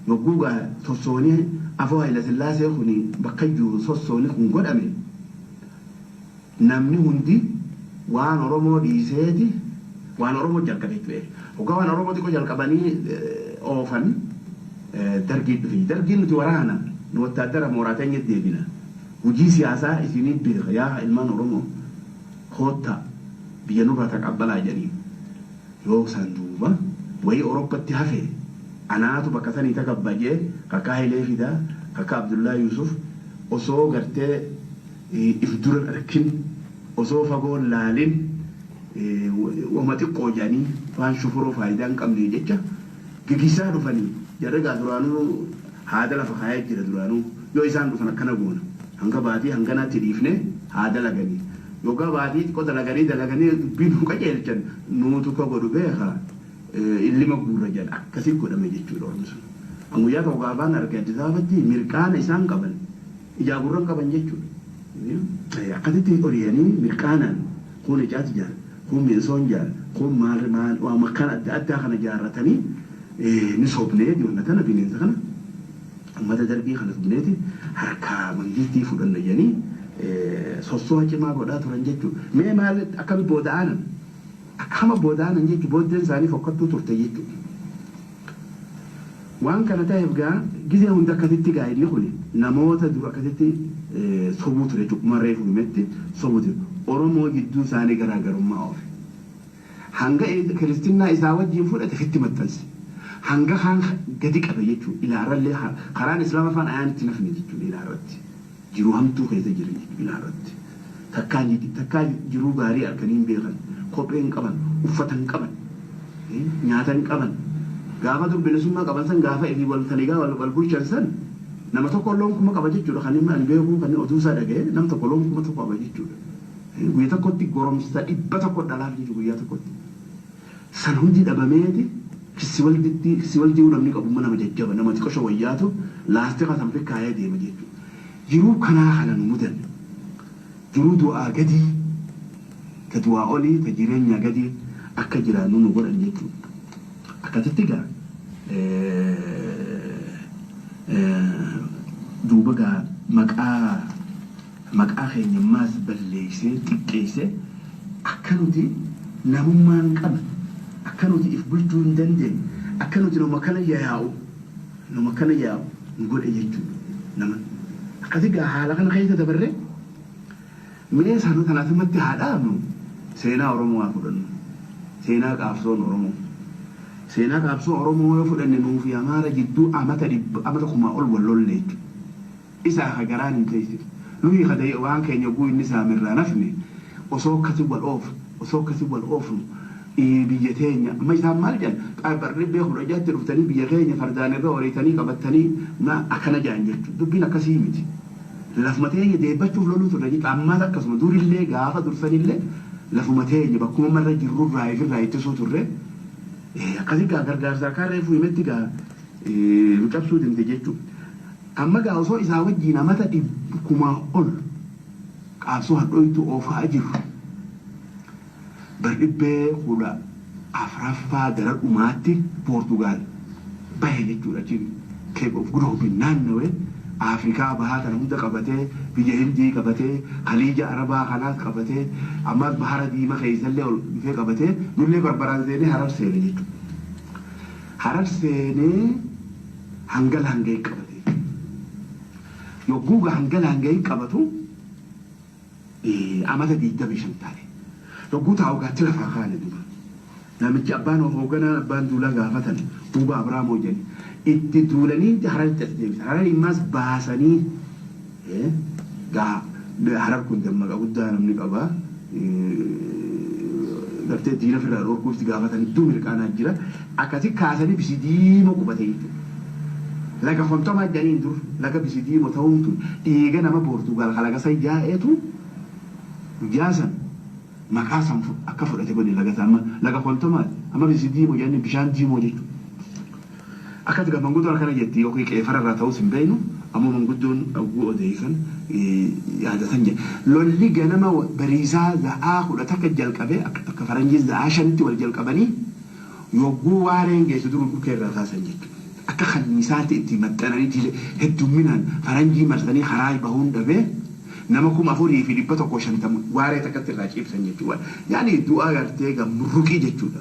[SPEAKER 1] yogguu gaa sossoonii afoo Haile Sillaasee kun bakka jiru sossoonii kun godhame namni hundi waan Oromoo dhiiseeti waan Oromoo jalqabe jechuudha. Hoggaa waan Oromoo xiqqoo jalqabanii oofan dargii dhufe. Dargiin nuti waraana nu wattaaddara mooraa teenya deebina. Hojii siyaasaa isinii beeka yaa ilmaan Oromoo koottaa biyya nurraa taqabbalaa jedhanii. Yoo san duuba wayii Oroppatti hafe anaatu bakka sanii takabbajee kakkaa Hayilee Fidaa kakkaa Abdullaa Yusuf osoo gartee if dura arkin osoo fagoon laalin wama xiqqoo jedhanii waan shufuroo faayidaa hin qabne jecha gigisaa dhufanii jarri gaa duraanuu haada lafa kaayee jira duraanuu yoo isaan dhufan akkana goona hanga baatii hanganaatti dhiifne haa dalaganii yookaan baatii xiqqoo dalaganii dalaganii dubbii nu qajeelchan nuutu ka godhu beeka illima guurra jedha akkasii godhame jechuudha ormi sun. Guyyaa tokko gaafaan arge Addis Ababatti mirqaana isaan qaban ijaa gurran qaban jechuudha. Akkasitti oriyanii mirqaanaan kun ijaati jaara kun mi'eessoon jaara kun maal maal waan makkaan adda addaa kana jaarratanii ni sobnee wanna tana bineensa kana uummata darbii kana sobneeti harkaa mangistii fudhanna jedhanii sossoo cimaa godhaa turan jechuudha. Mee maal akkami booda aanan akkama booda aanan jechuudha booddeen isaanii fokkattuu turte jechuudha. Waan kana ta'eef gaa gizee hunda akkasitti gaa inni kun namoota dura akkasitti sobuu ture jechuudha. Marree fuumetti sobuu ture. Oromoo gidduu isaanii garaagarummaa oofe. Hanga kiristinnaa isaa wajjin fudhate fitti maxxanse. Hanga kaan gadi qabe jechuudha. Ilaarrallee karaan islaama afaan ayaan itti nafne jechuudha ilaarratti. Jiruu hamtuu keessa jiran jechuudha ilaarratti. Takkaa jiruu gaarii harkanii hin beekan. Kophee hin qaban, uffata hin qaban, nyaata hin qaban. Gaafa dur bilisummaa qaban san gaafa ifii wal taligaa wal bulchan san nama tokko loon 1000 qaba jechuudha. Kan inni ani beeku kan oduu isaa dhaga'e nam tokko loon 1000 qaba jechuudha. Guyyaa tokkotti goromsa 100 dhalaaf jechuudha guyyaa tokkotti. San hundi dhabameeti kissi walditti kissi waldii namni qabu nama jajjaba nama xiqqoo wayyaatu laastika san kaayee deema jechuudha. Jiruu kanaa kana nu mudan. Jiruu du'aa gadii ta du'aa olii ta jireenya gadii akka jiraannu nu godhan jechuudha. Akkasitti gaa duuba gaa maqaa keenyammaas balleessee xiqqeessee akka nuti namummaa hin qabne akka nuti if bulchuu hin dandeenye akka nuti nama kana yaa'u nu godhe jechuudha nama. Akkasi gaa haala kana keessa dabarree mee sana kanaafimatti haa dhaabnu seenaa Oromoo haa fudhannu. Seenaa qaabsoon Oromoo. Seenaa qaabsoo Oromoo yoo fudhanne nuufi Amaara jidduu amata 1000 ol wal lolle jechuudha. Isaa ka garaan hin teessifne. Nuyi ka waan keenya guu inni saamirraa nafne osoo akkasii wal oofu osoo akkasii wal oofnu biyya teenya amma isaan maal jedhan barri beeku dhajaatti dhuftanii biyya keenya fardaan irra horiitanii qabattanii akkana jedhan jechuudha. Dubbiin akkasii miti. Lafuma teenya deebbachuuf loluu turre jechuudha. Ammaas akkasuma durillee gaafa dursanillee lafuma teenya bakkuma marra jirrurraa ifirraa ittisuu turre. Akkasii gaa gargaarsa akka reefuu himetti gaa nu cabsuu danda'e jechuudha. Amma gaa osoo isaa wajjin amata 1000 ol qaabsoo hadhooytu oofaa jirru. Bardhibbee 14ffaa gara dhumaatti Poortugaal bahe jechuudha. Achiin Cape of Good Hope naannawee Afrikaa bahaa kana hunda qabatee biyya Hindii qabatee Khaliija Arabaa kanaas qabatee ammas Bahara Diimaa keessallee ol dhufee qabatee nullee barbaraan seenee Harar seene jechuudha. Harar seenee hanga laanga'ee qabate. Yogguu hanga laanga'ee qabatu amata 25 taate. Yogguu taa'u gaatti lafaa kaane duuba. Namichi abbaan hoogganaa abbaan duulaa gaafatan duuba Abraamoo jedhani. Itti duulanii Hararitti as deebisan. Harar immaas baasanii gaa Harar kun dammaqa guddaa namni qaba. Gartee diina ofirraa dhorkuuf itti gaafatan iddoo mirqaanaa jira. Akkasi kaasanii bisi diimoo qubate jechuudha. Laga kontomaa jedhaniin dur laga bisi diimoo ta'uun tun dhiiga nama Poortugaal kalaqa san yaa'eetu guyyaa san maqaa san akka fudhate godhe laga san amma laga kontomaa amma bisi diimoo jedhanii bishaan diimoo jechuudha. Akkasi gaa manguddoon akkana jetti yookiin qeefara irraa ta'us hin beeknu ammoo manguddoon oguu odeessan yaadatan jedha. Lolli ganama bariisaa za'aa 11 jalqabee akka faranjiin za'aa 5tti wal jalqabanii yogguu waareen geessu duruu dhukee irraa kaasan jechuudha. Akka kanniisaatti itti maxxananii heddumminaan faranjii marsanii karaa bahuun dhabee nama 4150 waaree takkatti irraa ciibsan jechuudha. Yaani du'aa gartee gamurruqii jechuudha.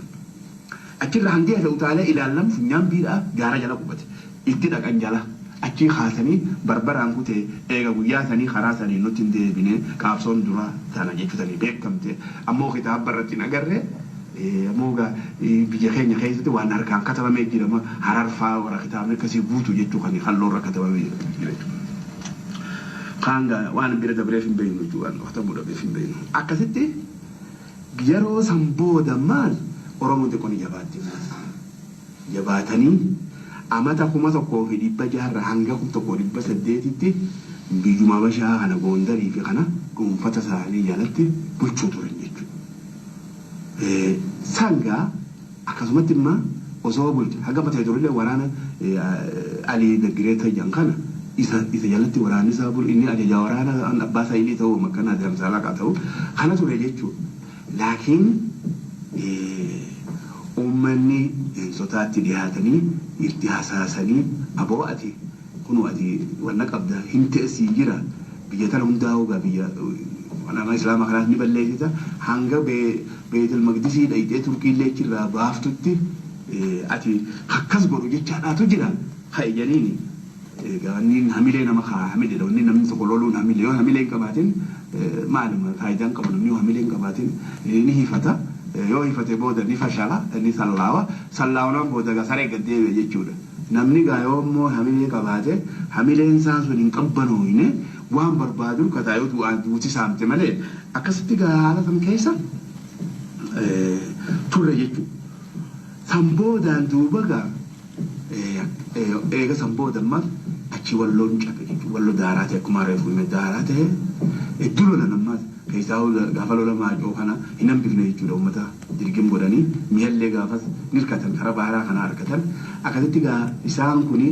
[SPEAKER 1] Achirra hangi hafe utaalee ilaallam funyaan biidhaa gaara jala qubate. Itti dhaqan jala. Achii kaasanii barbaraan kutee eega guyyaa sanii karaa sanii nutti hin deebine qaabsoon dura tana jechuutanii beekamte. Ammoo kitaaba irratti hin agarre ammoo biyya keenya keessatti waan harkaan katabamee jira Hararfaa warra kitaabni akkasii guutu jechuu kan halluu irra katabamee jira jechuudha. Kaan gaa waan bira dabreef hin beeknu jechuudha waan katabuu dhabeef hin beeknu. Akkasitti yeroo san booda maal Oromoon xiqqoo ni jabaatti. Jabaatanii amata 1600 hanga 1800tti biyyuma Habashaa kana Gondarii fi kana dhuunfata isaanii jalatti bulchuu turan jechuudha. Sangaa akkasumatti immoo osoo bulcha haga matee durillee waraana Alii Daggireeta jedhan kana isa jalatti waraanni isaa bulu inni ajaja waraana abbaa saayilii ta'uu makkanaa Jamsaalaqaa ta'uu kana ture jechuudha. Laakiin uummanni leensotaatti dhiyaatanii itti hasaasanii aboo ati kunoo ati wanna qabda hin teessii jira biyya tana hundaa'uu gaa biyya nama islaama kanaas ni balleessita hanga Beetel Maqdisii dhayxee Turkiillee achirraa baaftutti ati akkas godhu jechaadhaatu jira ha'i janiini. Wanni hamilee nama kaa hamilee wanni namni tokko loluun hamilee yoo hamilee hin qabaatin maaluma faayidaan qabu namni yoo hamilee hin qabaatin ni hifata. Yoo hifate booda ni fashala ni sallaawa sallaawnaan booda gaa saree gad deebi'e jechuudha. Namni gaa yoo immoo hamilee qabaate hamileen isaa sun hin qabbanooyne waan barbaadu kataayoo du'aan duuti saamte malee akkasitti gaa haala san keessa turre jechuudha. San boodaan duuba gaa eega san booda ammas achi walloon cabe jechuudha. Walloo daaraa ta'e akkuma reefu hime daaraa ta'e hedduu lolan ammas keessaa gaafa lola maacoo kana hin hambifne jechuudha uummata dirgim godhanii mi'allee gaafas ni hirkatan karaa baaraa kana argatan akkasitti gaa isaan kuni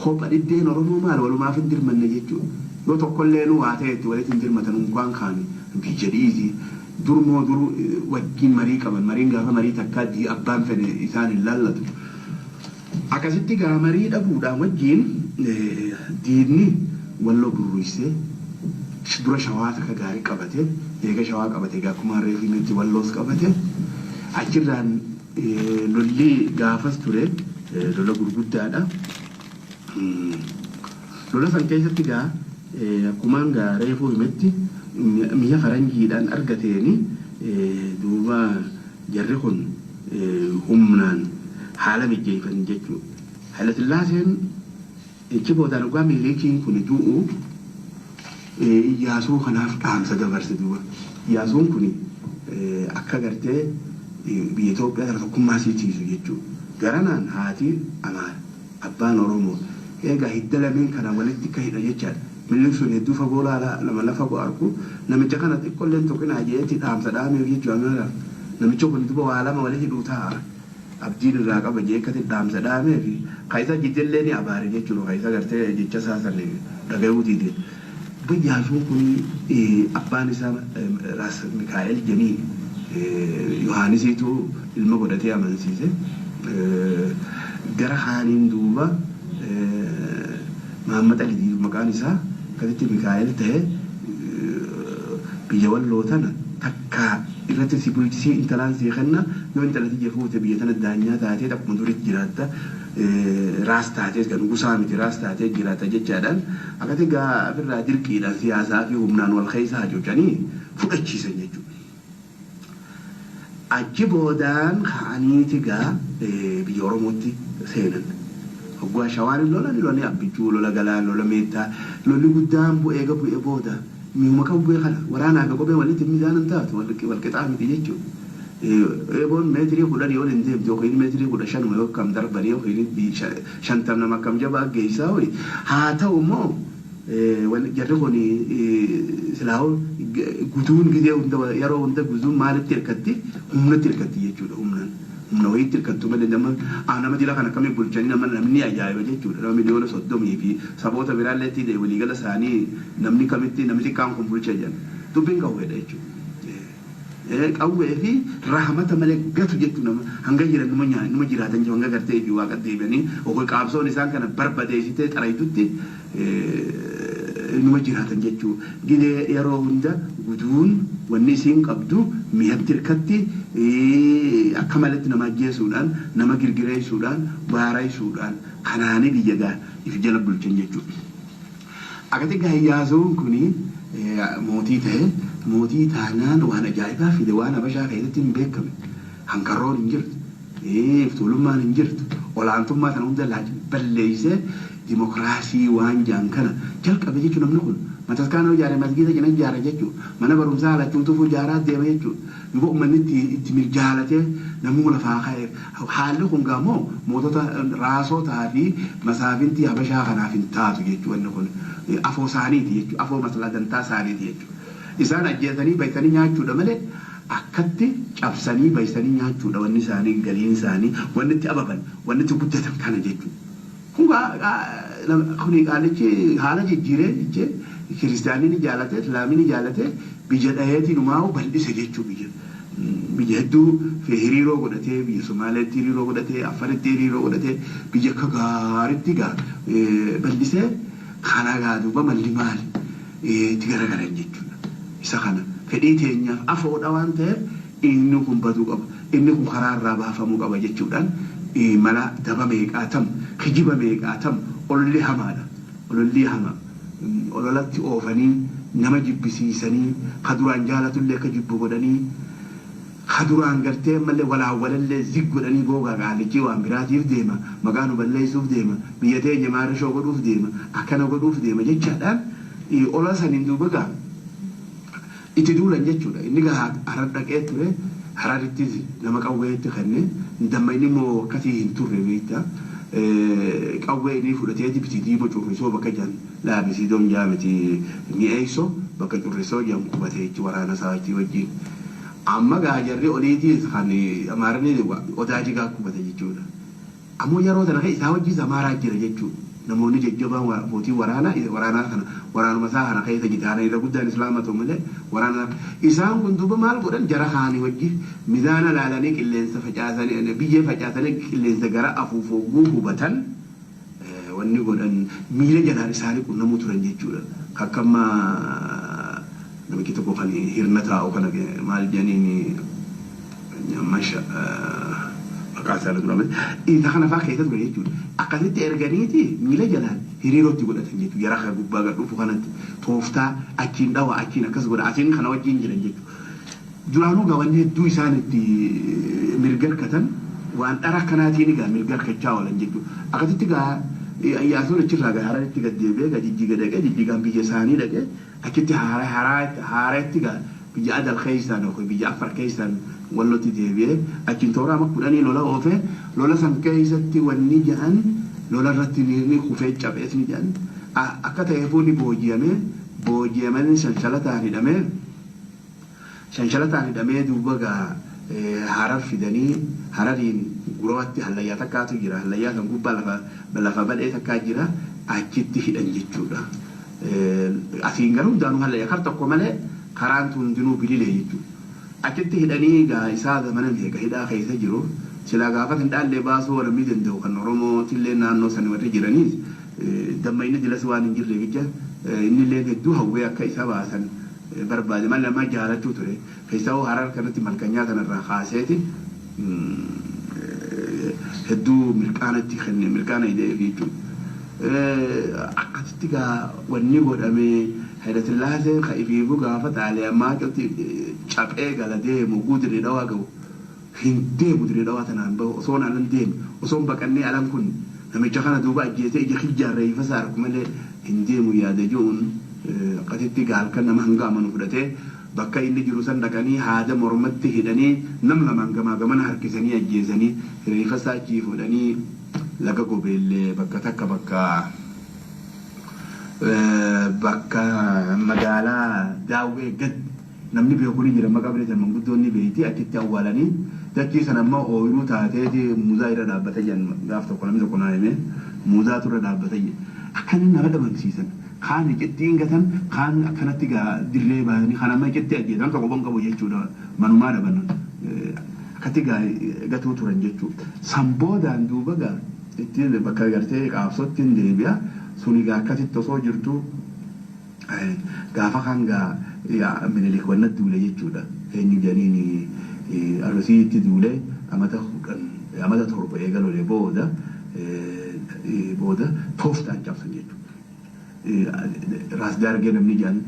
[SPEAKER 1] kopha dhiddeen Oromoo maal walumaaf hin dirmanne jechuudha. Yoo tokkollee nu waa ta'e itti walitti hin dirmatan unkaan kaani biyya dhiisi. Durmoo dur wajjin marii qaban mariin gaafa marii takkaa abbaan fedhe isaan hin laallatu. Akkasitti gaa marii dhabuudhaan wajjin diinni walloo burruysee dura shawaa takka gaarii qabate eega shawaa qabate egaa akkuma reefu himetti walloos qabate achirraan lolli gaafas ture lola gurguddaadha. Lola san keessatti gaa akkumaan gaa reefuu himetti mi'a faranjiidhaan argateeni duuba jarri kun humnaan haala mijjeeffan jechuudha. Hayilasillaaseen achi boodaan dhugaa Minilikiin kun du'u Iyyaasuu kanaaf dhaamsa dabarse duuba. Iyyaasuun kun akka gartee biyya Itoophiyaa kana tokkummaa sii tiisu jechuudha. Garanaan haati Amaara, abbaan Oromoo. Egaa hidda lameen kana walitti akka hidha jechaadha. Minilik sun hedduu fagoo laala nama lafa fagoo argu namicha kana xiqqolleen tuqinaa jeetti dhaamsa dhaameef jechuudha Amaaraaf. Namicha kun duuba waa lama walitti hidhuu taa'a. Abdiin irraa qaba jee akkatti dhaamsa dhaameef kan isa jiddellee ni abaare jechuudha. Kan isa gartee jecha isaa san dhagayuu diide. Iyyaasuun kun abbaan isaa Raas Mikaa'el jedhanii Yohaanisiitu ilma godhatee amansiise. Gara haaniin duuba Mahammad Ali maqaan isaa akkasitti Mikaa'el ta'e biyya walloo tana takka irratti si bulchisii intalaan sii kenna yoo intala tiyya fuute biyya tana daanyaa taatee akkuma duriitti jiraatta raas taatees kan gusaa miti raas taatee jiraata jechaadhaan akkasitti gaa ofirraa dirqiidhaan siyaasaa fi humnaan wal keessa hacuucanii fudhachiisan jechuudha. Achi boodaan ka'aniiti gaa biyya Oromootti seenan. Hoggaa shawaan lola lolanii abbichuu lola galaan lola meettaa lolli guddaan bu'ee eega bu'ee booda mi'uma qawwee kana waraanaa fi kophee walitti miidhaan taatu wal qixaa miti jechuudha. Eeboon meetirii 10 ol hin deemtu yookiin meetirii 15 yoo akkam darbanii yookiin 50 nama akkam jabaa geessaa ho'i. Haa ta'u immoo jarri kun silaa'uu guduun gizee hunda yeroo hunda guduun maalitti hirkatti humnatti hirkatti jechuudha humnaan. Humna wayiitti hirkattu malee nama jila kana akkamii bulchanii nama namni ajaa'iba jechuudha. Nama 30 miliyoona fi saboota biraallee itti waliigala isaanii namni kamitti namni xiqqaan kun bulcha jedhan. Dubbiin qawweedha jechuudha. Qawwee fi rahmata malee gatu jechuudha nama hanga jiran numa jiraatan jiru hanga gartee fi waaqa deebi'anii yookaan qaabsoon isaan kana barbadeessitee xarayitutti numa jiraatan jechuudha. Gidee yeroo hunda guduun wanni isiin qabdu mi'atti hirkatti akka malatti nama ajjeesuudhaan nama girgireessuudhaan baaraysuudhaan kanaanii biyya gaa if jala bulchan jechuudha. Akkatti gaa Iyyaasuun kuni mootii ta'e mootii taanaan waan ajaa'ibaa fide waan Habashaa keessatti hin beekame. Hankarroon hin jirtu, iftuulummaan hin jirtu, olaantummaa sana hunda balleessee dimokiraasii waan jaan kana jalqabe jechuudha namni kun. Mataskaana ijaare masgiida cina ijaare jechuudha. Mana barumsaa alachuutuuf ijaaraa deema jechuudha. Duuba uummanni itti mirjaalatee namuu lafaa ka'e. Haalli kun gamoo mootota raasotaa fi masaafintii Habashaa kanaaf hin taatu jechuudha inni kun. Afoo isaaniiti jechuudha. Afoo maslaa dantaa isaaniiti jechuudha. Isaan ajjeesanii baysanii nyaachuudha malee akkatti cabsanii baysanii nyaachuudha wanni isaanii galiin isaanii wanni itti ababan wanni itti guddatan kana jechuudha. Kun kuni qaalichi haala jijjiiree jechee kiristaanni ni jaalate islaamni ni jaalate biyya dhaheetiin umaa'u bal'ise jechuudha biyya. Biyya hedduu hiriiroo godhatee biyya Somaaleetti hiriiroo godhatee Afaritti hiriiroo godhatee biyya akka gaariitti gaa bal'isee kana gaa duuba malli maali itti garagaran jechuudha. Isa kana fedhii teenyaaf afoodha waan ta'eef inni kun baduu qaba inni kun karaa irraa baafamuu qaba jechuudhaan mala daba meeqaatam kijiba meeqaatam ololli hamaadha ololli hama ololatti oofanii nama jibbisiisanii ka duraan jaalatullee akka jibbu godhanii Ka duraan gartee ammallee walaawwalallee zig godhanii googaa qaalichi waan biraatiif deema, maqaa nu balleessuuf deema, biyya teenya maarishoo godhuuf deema, akkana godhuuf deema jechaadhaan ola saniin duuba gaa itti duulan jechuudha. Inni gaa Harar dhaqee ture, Hararittis nama qawweetti kenne, damma inni immoo akkasii hin turre beektaa. Qawwee inni fudhatee biti diima Currisoo bakka jedhan dhaabisiidoon jaamiti mi'eessoo bakka Currisoo jedhamu qubatee jechi waraana isaa wajjin. Amma gaa jarri oliitiis kan Amaaronni Odaa Jigaa qubate jechuudha. Ammoo yeroo sana isaa wajjis Amaaraa jira jechuudha. Namoonni jajjabaan mootii waraanaa waraanaa kana waraanuma isaa kana keessa jitaana irra guddaan Islaama ta'u malee waraana isaan kun duuba maal godhan, jara kaanii wajji mizaana laalanii qilleensa facaasanii, biyyee facaasanii qilleensa gara afuuf hogguu hubatan, wanni godhan miila jalaan isaanii qunnamuu turan jechuudha. Akkamma namichi tokko kan hirna taa'u kana maal jedhaniin, masha maqaa isaa dura isa kana fa'aa keessa ture jechuudha. Akkasitti erganiiti miila jalaan hiriirootti godhatan jechuudha. Jara kan gubbaa gad dhufu kanatti tooftaa achiin dhawa, achiin akkas godha, asiin kana wajjin jiran jechuudha. Duraanuu gaa wanni hedduu isaan itti mirga harkatan waan dhara akkanaatiin egaa mirga harkachaa oolan jechuudha. Akkasitti gaa Iyyaasuun achirraa gaa Hararitti gad deebi'ee gaa Jijjiga dhaqee, Jijjigaan biyya isaanii dhaqee, achitti haaratti gaa biyya Adal keessaan yookiin biyya Afar keessaan Wallotti deebi'ee, achiin toora ama 10 lola oofee, lola san keessatti wanni jedhan lola irratti ni kufee caphees ni jedhan, akka ta'eefuu ni booji'amee, booji'amanii shanshalataan hidhamee, shanshalataan hidhamee duuba gaa Harar fidanii, Harariin Gurawatti hallayyaa takkaatu jira, hallayyaa san gubbaa lafa badhee takkaa jira, achitti hidhan jechuudha. Asiin garuu hundaanuu hallayyaa kar tokko malee karaan tun hundinuu bililee jechuudha. Achitti hidhanii gaa isaa zamana meeqa hidhaa keessa jiru, silaa gaafa hin dhaallee baasuu namni danda'u kan Oromootillee naannoo sani warri jiraniis damma inni dilas waan hin jirre jecha innillee hedduu hawwee akka isa baasan barbaade malee nama jaalachuu ture. Keessaa Harar kanatti malkanyaa kanarraa kaaseeti hedduu mirqaanatti kenne, mirqaana ideef jechuudha. Akkasitti gaa wanni godhame Hayilasillaaseen ka ifiifuu gaafa Xaaliyaa Maacotti caphee gala deemu guu Dirree Dhawaa gahu hin deemu, Dirree Dhawaa tanaan bahu osoon alan deemu, osoon baqannee alan kun namicha kana duuba ajjeesee ija kijjaan reeffa isaa argu malee hin deemu yaada ji'uun, akkasitti gaa halkan nama hanga amanu fudhatee bakka inni jiru san dhaqanii haada mormatti hidhanii nam lamaan gamaa gamana harkisanii ajjeesanii, reeffa isaa achii fuudhanii laga Gobeellee bakka takka bakka magaalaa Daawwee gad namni beeku ni jira, maqaa bireetan manguddoonni beeyti, achitti awwaalanii, dachii sana immoo ooyiruu taateeti muuzaa irra dhaabbata jedhan. Gaaf tokko namni tokko naa hime, muuzaatu irra dhaabbata jedhan. Akkana nama dhabamsiisan, kaan icittiin gatan, kaan akkanatti gaa dirree baasanii, kan amma icitti ajjeesan tokko bon qabu jechuudha, manumaa dhaban akkatti gaa gatuu turan jechuudha. San boodaan duuba gaa ittiin bakka gartee qaabsootti hin deebi'a. Suni gaa akkasitti osoo jirtu gaafa kan gaa Minilik wanna duule jechuudha. Eenyu jedhaniin, Arusiitti duule, amata 10, amata 7 eegalolee booda tooftaan cabsan jechuudha. Raas Daargee namni jedhan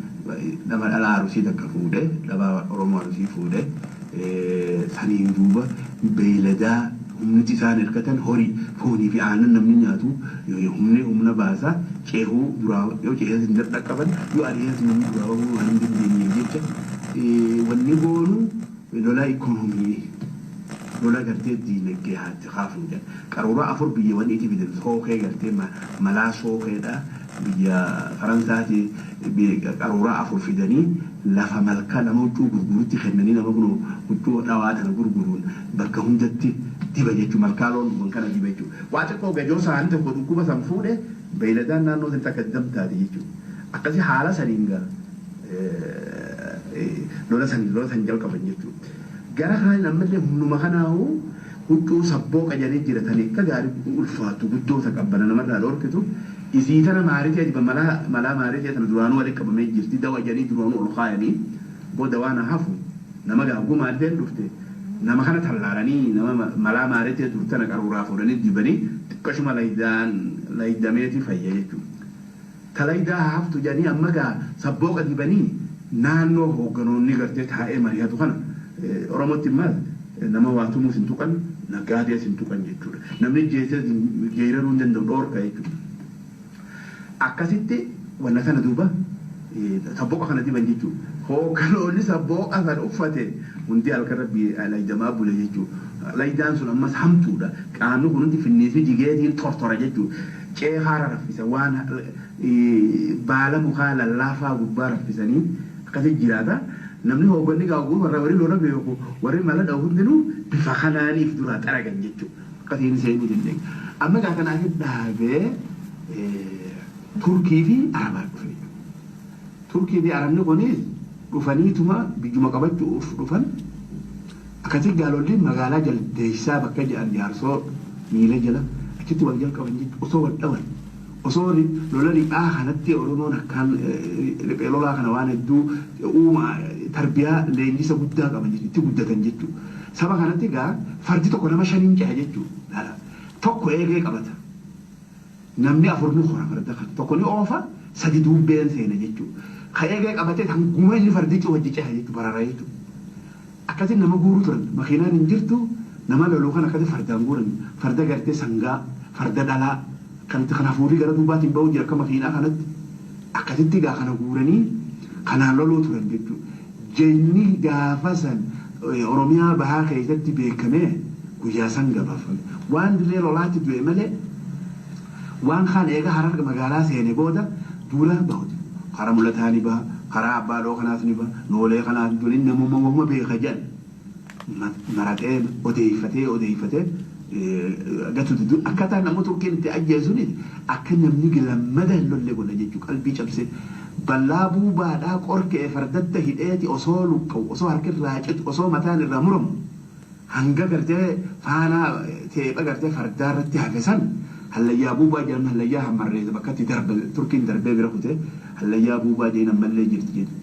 [SPEAKER 1] nama dhalaa Arusii takka fuudhee, dhalaa Oromoo Arusii fuudhee, saniin duuba beeyladaa humniti isaan hirkatan horii foonii fi aannan namni nyaatu humni humna baasa ceehuu duraa yoo ceehas hin dadhaqqaban, yoo ari'as namni duraa bahuu waan hin dandeenyeef jecha, wanni goonu lola ikoonoomii, lola gartee diinagdee haatti kaafnu jedha. Qaruuraa afur biyya wanni itti fidan sookee gartee malaa sookeedha, biyya Faransaati qaruuraa afur fidanii lafa malka nama huccuu gurgurutti kennanii, nama kun huccuu dhawaa tana gurguruun bakka hundatti diba jechuudha. Malkaa loon dhugan kana diba jechuudha. Waa xiqqoo gajoo isaanii tokko dhukkuba san fuudhe, beeyladaan naannoo sanitti akka damtaate jechuudha. Akkasii haala saniin gaa lola san jalqaban jechuudha. Gara kaan ammallee humnuma kanaa'uu huccuu sabboo qajanii jiratanii akka gaarii ulfaatu guddoota qabbana namarraa dhorkitu isii tana maaritii adiba malaa maaritii tana duraanuu walitti qabamee jirti, dawa jedhanii duraanuu ol kaayanii booda waan hafu nama gaaguu maariteen dhufte nama kana tallaalanii, nama malaa maaritii dur tana qaruuraa fuudhanii dibanii xiqqashuma laydaan laydameeti fayya jechuudha. Talaydaa haftu jedhanii amma gaa sabbooqa dibanii naannoo hoogganoonni gartee taa'ee mari'atu kana Oromootti immoo nama waa tumuus hin tuqan, nagaadees hin tuqan jechuudha. Namni jeesee geeraruu hin danda'u, dhoorka jechuudha. Akkasitti wanna kana duuba sabboqa kana diban jechuudha. Hoogganoonni sabbooqa san uffate hundi halkan rabbi laydamaa bule jechuudha. Laydaan sun ammas hamtuudha. Qaamni kun hundi finniisni jigeetiin tortora jechuudha. Ceekaa raffisa, waan baala mukaa lallaafaa gubbaa raffisanii akkasi jiraata. Namni hoogganni gaaguu warra warri lola beeku, warri mala dha'u hundinuu bifa kanaaniif duraa xaragan jechuudha. Akkasiin seenuu dandeenya. Amma gaa kanaaf dhaabee Turkii fi Arabaa dhufe. Turkii fi Arabni kunis dhufaniituma biyyuma qabachuuf dhufan. Akkasii gaalolli magaalaa jaldeessaa bakka jedhan Jaarsoo miila jala achitti wal jalqaban jechuudha. Osoo wal dhawan, osoo lola riphaa kanatti Oromoon akkaan riphee lolaa kana waan hedduu uumaa tarbiyaa leenjisa guddaa qaban jechuudha. Itti guddatan jechuudha. Saba kanatti egaa fardi tokko nama shaniin ceha jechuudha. Tokko eegee qabata. Namni afur ni hora farda kana. Tokko ni oofa, sadi duubbeen seena jechuudha. Ka eegee qabatee hanguma inni fardichi wajji ceha jechuudha, barara jechuudha. Akkasiin nama guuruu turan. Makiinaan hin jirtu, nama loluu kan akkasii fardaan guuran. Farda gartee sangaa, farda dhalaa kanatti kan hafuurri gara duubaatiin ba'uu jira akka makiinaa kanatti. Akkasitti gaa kana guuranii kanaan loluu turan jechuudha. Jeenyi gaafa san Oromiyaa bahaa keessatti beekamee guyyaa san gabaafame. Waan dirree lolaatti du'e malee waan kaan eega Harar magaalaa seene booda duula bahuti. Karaa mul'ataa ni baha, karaa abbaa dhoo kanaas ni baha, noolee kanaas duriin namummaa wahuma beeka jedhan. Maratee odeeffatee odeeffatee gatuuti. Akkaataa nama Turkiin itti ajjeesuun akka namni lammada hin lolle godha jechuudha. Qalbii cabsee bal'aa buubaadhaa qorkee fardatta hidheeti osoo luqqa'u, osoo harki irraa citu, osoo mataan irraa muramu hanga gartee faanaa teepha gartee fardaa irratti hafe san hallayyaa buubaa jedhama. Hallayyaa hammarreessa bakka itti darba Turkiin darbee bira kutee hallayyaa buubaa jedhin ammallee jirti jedhu.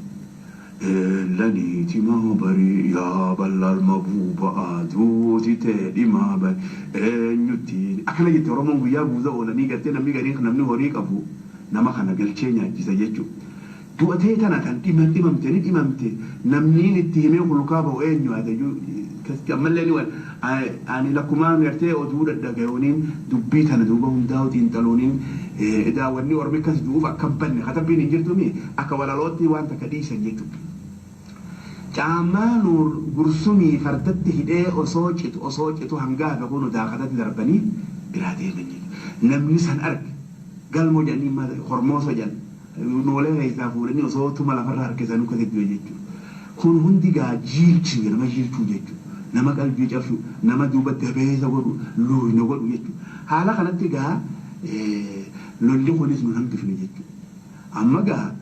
[SPEAKER 1] Laniiti maa yaa bal'aalma buubaa duuti ta'e dhimaa bari eenyutti akkana jette. Oromoon guyyaa guuza oolanii gartee namni gariin namni horii qabu nama kana galchee nyaachisa jechuudha. Du'atee tana kan dhimamte ni dhimamte, namni itti himee hulkaa ba'u eenyu haa ammallee ni ani lakkumaan gartee oduu dhadhaga'uuniin dubbii tana duuba hundaa'u xiinxaluuniin daawwanni ormi akkas du'uuf akka hin banne katabbiin hin jirtumi akka walalootti waan takka dhiisan jechuudha. Caammaa Nuur Gursumii fardatti hidhee osoo citu osoo citu hanga hafe kun daakatatti darbanii biraa deeman jechuudha. Namni san arge galmoo jedhanii hormooso jedhan noolee keessaa fuudhanii osoo tuma lafarra harkisanii akkasitti du'e jechuudha. Kun hundi gaa jiilchuu, nama jiilchuu jechuudha. Nama qalbii cabsu, nama duuba dabeessa godhu, luuyna godhu jechuudha. Haala kanatti gaa lolli kunis nu hambifne jechuudha. Amma gaa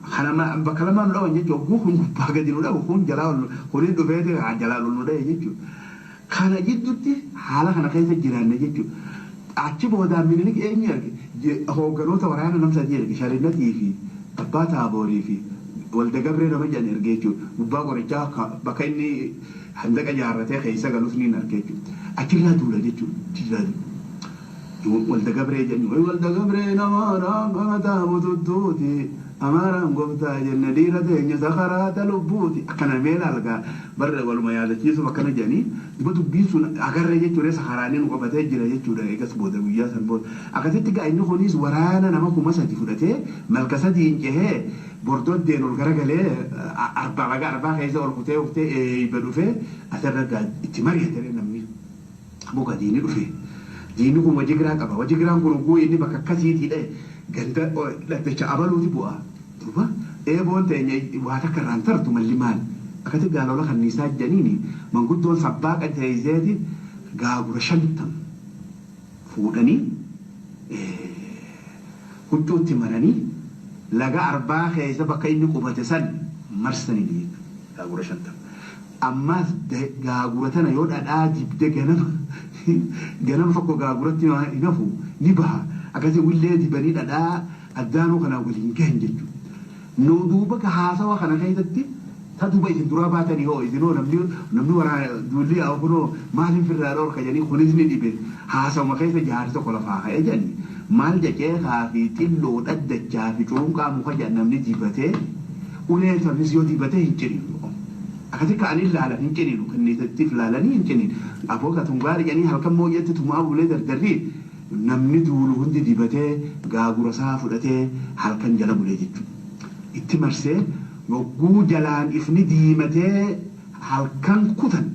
[SPEAKER 1] kana bakka lamaan nu dhawan jechuudha. Oguu kun gubbaa gadi nu dhawu, kun jalaa kunis dhufeeti jalaa ol nu dhahe jechuudha. Kana jidduutti haala kana keessa jiraanne jechuudha. Achi boodaan Minilik eenyu erge? Hoogganoota waraana nam sadii erge, Sharinnatii fi Abbaa Taaborii fi Walda Gabree nama jedhan erge jechuudha. Gubbaa qorichaa bakka inni handaqa ijaarratee keessa galus ni arge jechuudha. Achirraa duula jechuudha. Achirraa duula. Walda Gabree jedhani. Walda Gabree nama nama taabutuuti. Amaaraan gooftaa jenne dhiira teenya sakaraata lubbuuti. Akkana mee ilaalgaa barra waluma yaadachiisuuf akkana jedhanii duba dubbiin sun agarree jechuudha, sakaraanii nu qabatee jira jechuudha. Eegas booda guyyaa san booda. Akkasitti gaa inni kunis waraana nama 3000 fudhatee malka sadiin cehee bordoddeen ol garagalee arbaa laga arbaa keessa ol kutee uftee eeyba dhufee asirra gaa itti mari'atee namni muka diini dhufe. Diinni kun wajigiraa qaba. Wajigiraan kun oguu inni bakka akkasiitii dha'e ganda dhaddacha abaluuti bu'a. Duuba eeboon teenya waa takka irraan tartu malli maali? Akkasitti gaalola kanniisaa jedhaniini manguddoon sabbaaqa teeyseeti gaagura 50 fuudhanii huccuutti maranii laga arbaa keessa bakka inni qubate san marsanii jechuudha. Gaagura 50. Ammas gaagura tana yoo dhadhaa dibde ganama ganama tokko gaaguratti hin hafu, ni baha. Akkasii willee dibanii dhadhaa addaanuu kanaa waliin gahan jechuudha. Nu duuba haasawa kana keessatti ta duuba isin duraa baatanii hoo isinoo namni waraana duulli yaa kunoo maaliif irraa dhorka jedhanii kunis ni dhibe. Haasawuma keessa jaarsi tokko lafaa ka'ee jedhanii maal jechee fi xilloo dhaddachaa fi culunqaa muka jedhan namni dibatee ulee sanis yoo dibatee hin ciriiru. Akkasi ka'anii laalan hin ciniinu kanniisattiif laalanii hin ciniinu. Afoo katungaa jedhanii halkan mooyyatti tumaa bulee dardarri namni duulu hundi dibatee gaagura isaa fudhatee halkan jala bulee jechuudha. Itti marsee yogguu jalaan ifni diimatee halkan kutan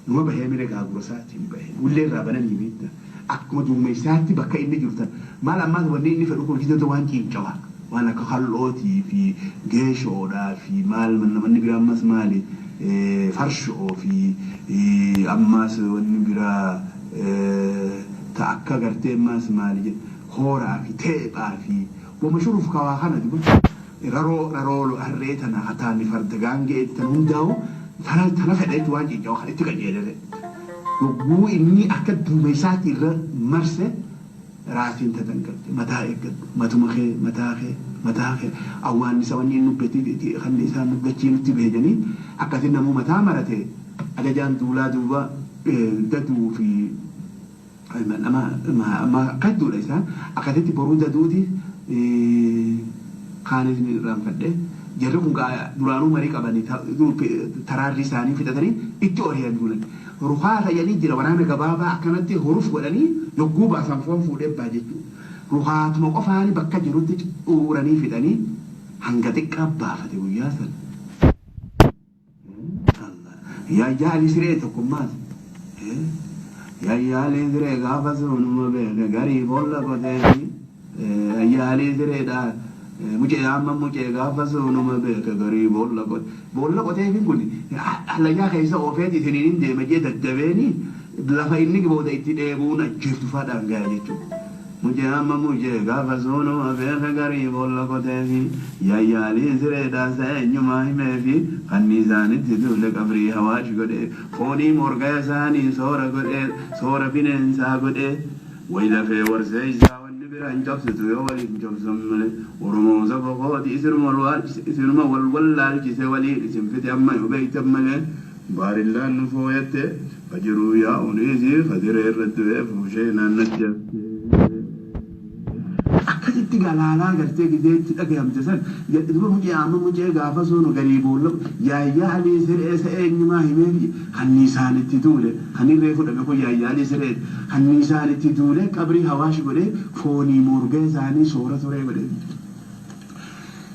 [SPEAKER 1] numa bahee mire gaagura isaatiin bahee ullee irraa bananii beekta. Akkuma duumessaatti bakka inni jirtan maal ammaas wanni inni fedhu kun hojjettoota waan ciincawaa waan akka kal'ootii fi geeshoodhaa fi maal wanni biraa ammas maali farshoo fi ammas wanni biraa ta akka gartee ammas maali jedhu hooraa fi teephaa fi wama shuruuf kawaa kana dibu raroo raroo harree tana hataani farda gaangee tan hundaa'u tana tana fedha jechuun waan ciincawaa kan itti qajeelere. Yogguu inni akka duumessaatti irra marse raasiin tatanqatte mataa eeggadhu matuma kee mataa kee mataa kee awwaannisa wanni inni nubbatti kan isaan nubbachii nutti beejanii akkasiin namuu mataa marate ajajaan duulaa duuba daduu fi nama akkas isaan akkasitti boruu daduuti kaanis ni irraanfadhe jarri kun duraanuu marii qabanii taraarri isaanii fixatanii itti ori'an duulan. Ruhaata jedhanii jira waraana gabaabaa akkanatti horuf godhanii yogguu baasan foon fuudhee baa jechuudha. Ruhaatuma qofaanii bakka jirutti uuranii fidanii hanga xiqqaa baafate guyyaa sana. Yaayyaa siree tokkummaas. Yaayyaa siree gaafa sunuma beeke garii boolla qoteefi. Yaayyaa sireedha. Mucee amma mucee gaafa sunuma beeke garii boolla qote. Boolla qoteefi kun hallayyaa keessa oofeeti isiniin hin deema jee daddabeeni lafa inni booda itti dheebuun ajjeeftu faadhaan gaha jechuudha. Mucee amma mucee gaafa sunuma beeke garii boolla qoteefi yayyaalii sireedhaa eenyumaa himeefi kanni isaanitti duule qabrii hawaash godhee foonii morga isaanii soora godhee soora bineensaa godhee wayi lafee warsee isaa wanni bira hin cabsitu yoo waliin cabsan malee Oromoo saba kooti isinuma wal wallaalchise waliin isin fite amma yoo beeytan malee baarillaan nu fooyatte fajiruu yaa'uuniisi fadiree irratti bee fuushee naannatti haftee. Akkasitti galaalaa gartee gizeetti dhagayamte san duba mucee amma mucee gaafa sunu garii boolla yaayyaa alii siree isa eenyumaa himee kanni isaanitti duule kan irree fudhame kun yaayyaa alii siree kanni isaanitti duule qabrii hawaash godhee foonii morga isaanii soora turee godhee.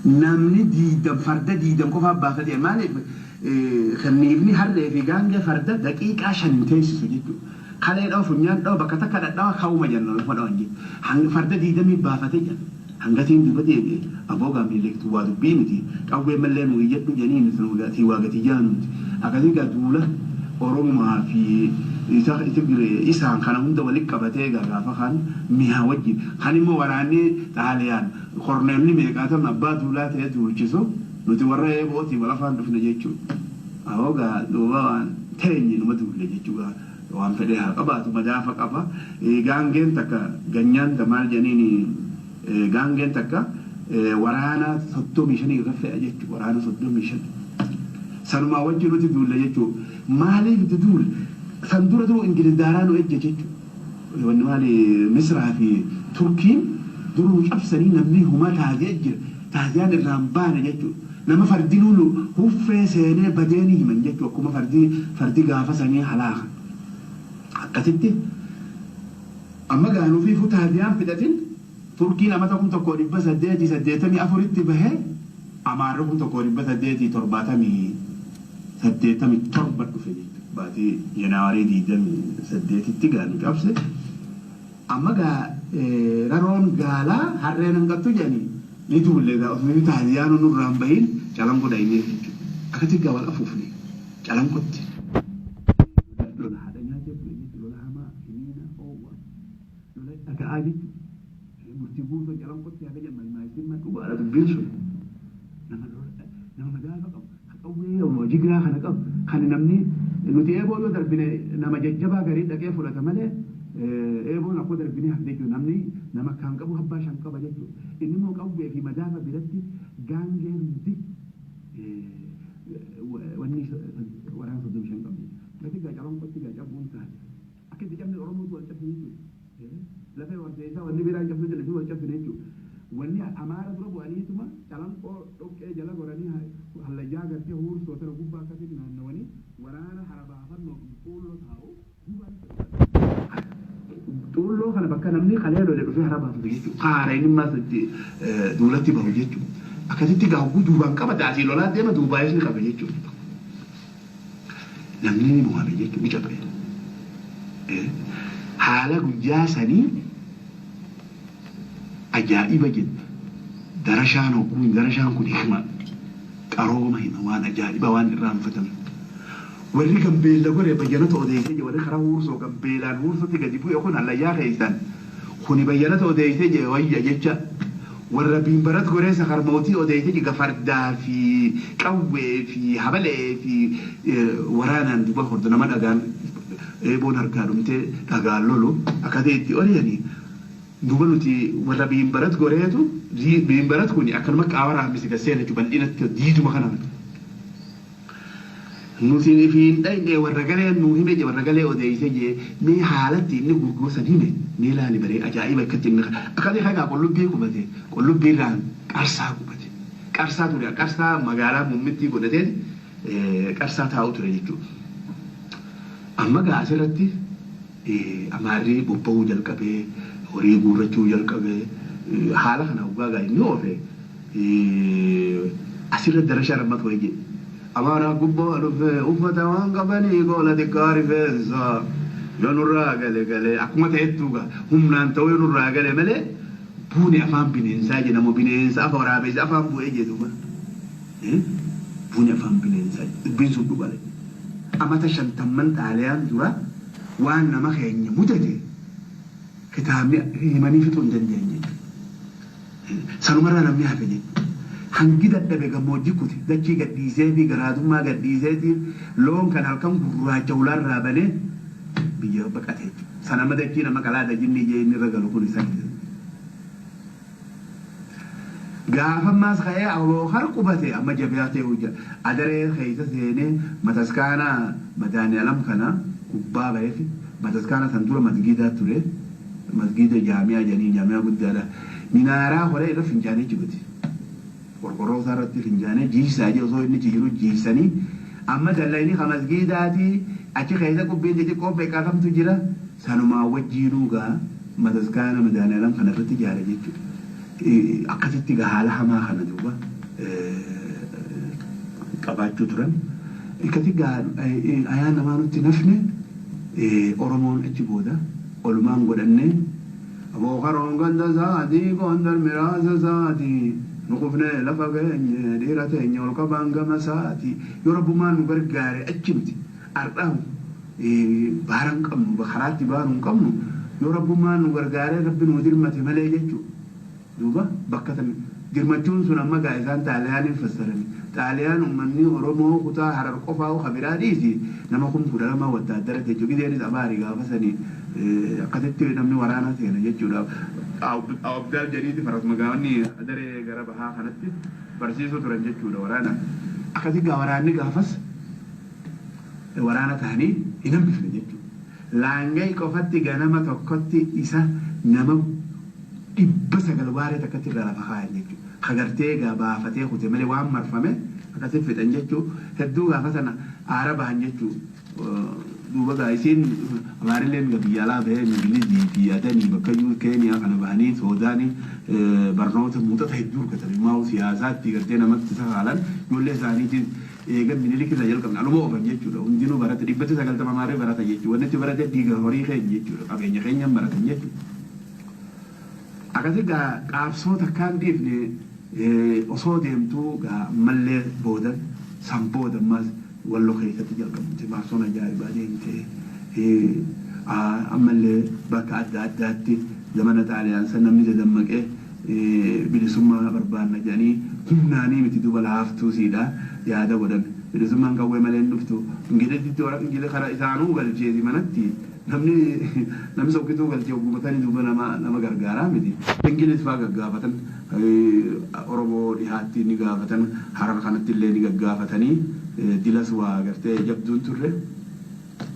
[SPEAKER 1] Namni diidam farda diidam qofaaf baafate maaliif kanniifni harree fi gaangee farda daqiiqaa 5 teessisu jechuudha. Kalee dhawa funyaan dhawa bakka takka dhadhawa ka'uma jenna lafa dhawan jechuudha. Farda diidamii baafate jedha. Hangatiin duuba deebi'e aboo gaamileektu waa dubbii miti qawwee mallee nu iyyadhu jeniin tii waa gati jaanuuti. Akkasii gaa duula Oromumaa fi isaan kana hunda walitti qabatee gaafa kan mi'a wajjin kan immoo waraanni Xaaliyaan korneelli meeqaatan abbaa duulaa ta'ee duulchisu nuti warra eebootii wal afaan dhufne jechuudha. Aboo gaa duuba waan teenye numa duulle jechuudha. Waan fedhe haa qabaatu madaafa qaba. Gaangeen takka ganyaan maal jedhaniin gaangeen takka waraana 35 irra fe'a jechuudha. Waraana 35. Sanumaa wajjin nuti duulle jechuudha. Maaliif duule? San dura duruu Ingiliz daaraa nu ejje jechuudha. Wanni maali Misraa fi Turkiin duruu cabsanii namni huma taazee jira. Taaziyaan irraa hin baane jechuudha. Nama fardi lulu huffee seenee badeeni himan jechuudha. Akkuma fardi gaafa sanii halaaka. Akkasitti amma gaanuu fi taaziyaan fixatin Turkiin amata 1884tti bahee Amaarri 1887 dhufe jechuudha. Baatii Janaawarii 28tti gaanu cabse. Amma gaa raroon gaalaa harreen hanqattu jedhanii ni duulle gaa osoo taaziyaan nurraa hin bahin calanqoo dhaynee jechuudha. Akkasitti gaa wal afuufne calanqotti. Lola haadha nyaatee ture jechuudha. Lola hamaa hiniina oowwa lola dhaga'aa jechuudha. Murtii guutuu calanqotti haga jedhan maayisiin dhugaadha dubbiin sun. Nama nama madaafa qabu qawwee jigiraa kana qabu kan namni nuti eeboo yoo darbine nama jajjabaa garii dhaqee fudhata malee eeboon akkoo darbine hafte jechuudha. Namni nama kan qabu abbaa shan qaba jechuudha. Inni immoo qawwee fi madaafa biratti gaangee hundi wanni waraana 35 qabdi. Gati gaa calanqotti gaa cabuun taate. Akka itti cabne Oromootu wal cabse jechuudha. Lafee warseessaa wanni biraa cabsuu jedhe wal cabsine jechuudha. Wanni Amaara dura bu'aniituma Calanqoo dhoqqee jala goranii hallayyaa gartee Huursoo tana gubbaa akkasitti naannawanii waraana hara baafannoo fi Xuulloo taa'u duubaan Xuulloo kana bakka namni kalee lole dhufee hara baafatu jechuudha. Kaara inni ammaas itti duulatti bahu jechuudha. Akkasitti gaa hogguu duubaan qabate asii lolaa deema duubaayis ni qabe jechuudha. Namni ni mo'ame jechuudha ni cabe. Haala guyyaa sanii ajaa'iba jetta. Darashaan hogguu darashaan kun hikma qarooma hima waan ajaa'iba waan irraanfatame. Warri Gambeella gore Bayyanata odeessee je warri karaa Huursoo Gambeelaan Huursootti gadi bu'e kun hallayyaa keessan kuni Bayyanata odeessee je wayya jecha warra Biimbarat goree Sakarmootii odeessee je gafardaa fi qawwee fi habalee fi waraanaan duba hordo nama dhagaan eeboon harkaa dhumtee dhagaan lolu akkasii itti oriyanii. Duuba nuti warra Biimbarat goreetu Biimbarat kuni akkanuma qaawara hambisi gad seena jechuudha bal'inatti diiduma kana. Nuti ifiin dhayne warra galeen nuu hime je warra galee odeeyse je mee haalatti inni gurguu san hime mee laali baree ajaa'iba akkatti inni akkati hagaa Qullubbii qubate Qullubbii irraan Qarsaa qubate Qarsaa ture Qarsaa magaalaa muummittii godhateen Qarsaa taa'u ture jechuudha. Amma gaa asirratti Amaarri bobba'uu jalqabe horii guurrachuu jalqabe haala kana hoggaa gaa inni oofe asirra darashaa rammatu wayi jedhe. Amaara gubbaa dhufe uffata waan qabanii goola xiqqaa rifeensa yoo nurraa gale gale akkuma ta'ettuu gaa humnaan ta'uu yoo nurraa gale malee buune afaan bineensaa jedhamu bineensa afa waraabessa afaan bu'ee jedhu buune afaan bineensaa dubbiin sun dhugale. Amata shantamman Xaaliyaan dura waan nama keenya mudate kitaabni himanii fixuu hin dandeenye jechuudha. Sanumarraa namni hafe jechuudha. Hangi dadhabe gammoojjii kute, dachii gadhiiseefii, garaadummaa gadhiiseetii loon kan halkan gurraacha hulaarraa banee biyya baqate jechuudha. San amma dachiin amma qalaada jinnii jee inni irra galu kun isa. Gaafa ammaas ka'ee Abookar qubate amma jabeyaa ta'e hojja Adaree keessa seenee mataskaana Madaani'alam kana gubbaa bahefi bataskaana san dura masgiidaa ture masgiida jaami'aa jedhaniin jaami'aa guddaadha minaaraa horee irra fincaanee jigate qorqorroo isaa irratti fincaanee jiiysaa jee osoo inni jiru jiiysanii amma dallayni ka masgiidaatii achi keessa qubbiin xixiqqoo meeqaatamtu jira sanumaa wajjiinuu gaa mataskaana Madaani'alam kana irratti ijaare jechuudha. Akkasitti egaa haala hamaa kana duuba qabaachuu turan. Akkasi egaa ayaan namaa nutti hin hafne Oromoon achi booda olumaan godhannee Aboo karoon ganda isaatii Gondar miraasa isaatii nu kufnee lafa geenye dhiira teenya ol qabaan gama isaatii yoo Rabbumaan nu gargaare achi miti Ardha baara hin qabnu, karaatti baanu hin qabnu, yoo Rabbummaan nu gargaaree Rabbi nuu dirmate malee jechu. Duuba bakka san dirmachuun sun amma gaa isaan Xaaliyaaniin fassarani. Xaaliyaan ummanni Oromoo kutaa Harar qofaa'u ka biraa dhiisi nama 12,000 wattaaddara jechu. Gizeenis abaari gaafa sani akkasitti namni waraana seena jechuudha. Awabdaal jedhiiti faras magaanni Adaree gara bahaa kanatti barsiisuu turan jechuudha waraana. Akkasi gaa waraanni gaafas waraana tahanii hin hambifne jechuudha. Laangay qofatti ganama tokkotti isa nama 900 waaree takkatti irraa lafa kaayan jechuudha. Ka gartee egaa baafatee kute malee waan marfame akkasitti fixan jechuudha. Hedduu gaafa sana aara bahan jechuudha. Duuba gaa isiin Amaarilleen egaa biyya alaa bahee Ingilizii fi Adanii bakka iyyuu Keeniyaa kana bahanii Soodaanii barnoota muuxata hedduu argatan. Immoo siyaasaatti gartee namatti sakaalan ijoollee isaaniitiin Eega Minilik irraa jalqabne aluma oofan jechuudha. Hundinuu barate dhibbatti 90 Amaarri barata jechuudha. Wanni itti barate dhiiga horii keenya jechuudha. Qabeenya keenyan baratan jechuudha. Akkasi gaa qaabsoo takkaan dhiifne osoo deemtuu gaa ammallee booda san booda ammas Wallo keessatti jalqabamte maarsoon ajaa'ibaa deemte. Ammallee bakka adda addaatti zamana Xaaliyaan san namni dadammaqee bilisummaa barbaanna jedhanii humnaanii miti duba laaftuu siidha yaada godhan. Bilisummaan qawwee malee hin dhuftu. Ingilizitti warra Ingiliz kara isaanuu galcheeti manatti namni namni sokkituu galchee hogguma sanii duuba nama nama gargaaraa miti. Ingiliz faa gaggaafatan Oromoo dhihaatti ni gaafatan Harar kanatti illee ni gaggaafatanii dilas waa gartee jabduun turre.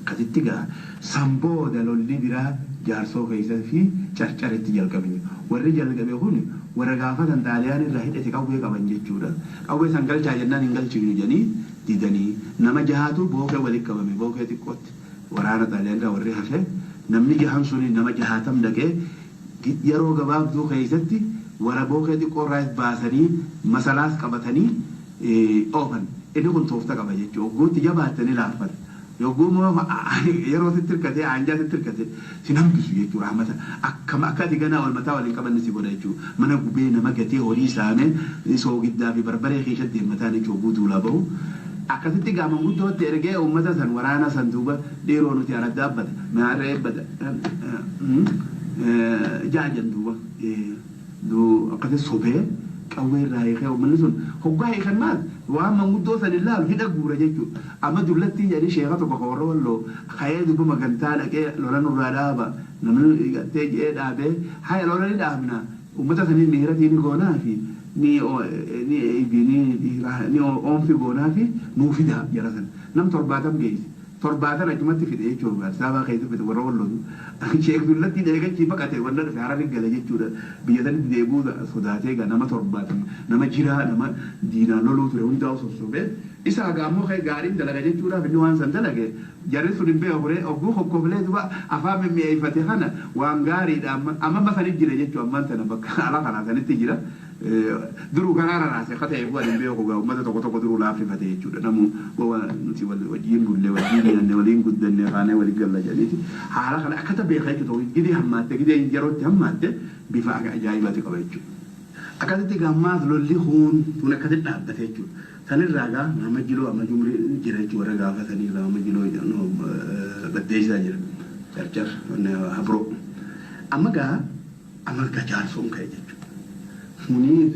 [SPEAKER 1] Akkasitti gaa san booda lolli biraa Jaarsoo keessa fi Carcaritti jalqabe. Warri jalqabe kun warra gaafatan Xaaliyaan irraa hidhate qawwee qaban jechuudha. Qawwee san galchaa jennaan hin galchinu jedhanii didanii nama jahaatu bookee walitti qabame, bookee xiqqootti waraana Xaaliyaan irraa warri hafe namni jahan suni nama 60 dhaqee yeroo gabaabduu keessatti warra bookee xiqqoo irraas baasanii masalaas qabatanii oofan. Inni kun toofta qaba jechuudha. Ogguutti jabaattanii laaffata. Yogguu immoo yeroo sitti hirkatee aanjaa sitti hirkate sin hambisu jechuudha. Rahmata akkam akka ati ganaa ol mataa waliin qabanne si godha jechuudha. Mana gubee nama gatee horii saamee soogiddaa fi barbaree keessatti deemmataan jechuudha oguu duulaa bahu. Akkasitti gaa manguddootti ergee uummata san waraana san duuba dhiiroo nuti araddaa abbata maarree ebbata jaajan duuba akkasi sobee qawwee irraa hiikee uummanni sun hoggaa hiikan maal waan manguddoo san hin laalu hidha guura jechuudha. Amma dullattii jedhanii sheeka tokko ka warra Walloo ka'ee duuba magantaa dhaqee lola nurraa dhaaba namni gartee jedhee dhaabee haya lola ni dhaabna uummata sanii mihiratii ni goonaa fi ni ni ni ni oomfi goonaa fi nuu fidaa jara san nam 70 geesse. 70 achumatti fide jechuudha. Addis Ababaa keessa fide warra Wallootu. Sheek Dullattiin eegachii baqate wanna dhufe Harari gale jechuudha. Biyya sanitti deebi'uu sodaatee egaa nama 70 nama jiraa nama diinaan loluu ture hundaa'u sossobee isaa gaa ammoo ka'e gaariin dalaga jechuudhaaf inni waan san dalage jarri sun hin beeku ree ogguu kokkoflee duba afaan mimmi'eeffate kana waan gaariidha amma amma sanitti jira jechuudha ammaan tana bakka ala kanaa sanitti jira. Duruu karaa raraase akka ta'eefuu ani hin beeku egaa uummata tokko tokko duruu laaffifate jechuudha. Namu wawa nuti wal wajjiin bulle wajjiin nyaanne waliin guddanne kaanee wali galla jedhaniiti haala kana akkata beeka jechuudha. Gidee hammaatte gidee yerootti hammaatte bifa ajaa'ibaati qaba jechuudha. Akkasitti egaa ammaas lolli kuun tun akkasitti dhaabbate jechuudha. Sanirraa egaa Mahammad Jiloo amma jumri jira jechuudha warra gaafa sanii Mahammad Jiloo Baddeessaa jira Carcar Habroo. Amma egaa Amma egaa Jaarsoon ka'e jechuudha. Muniir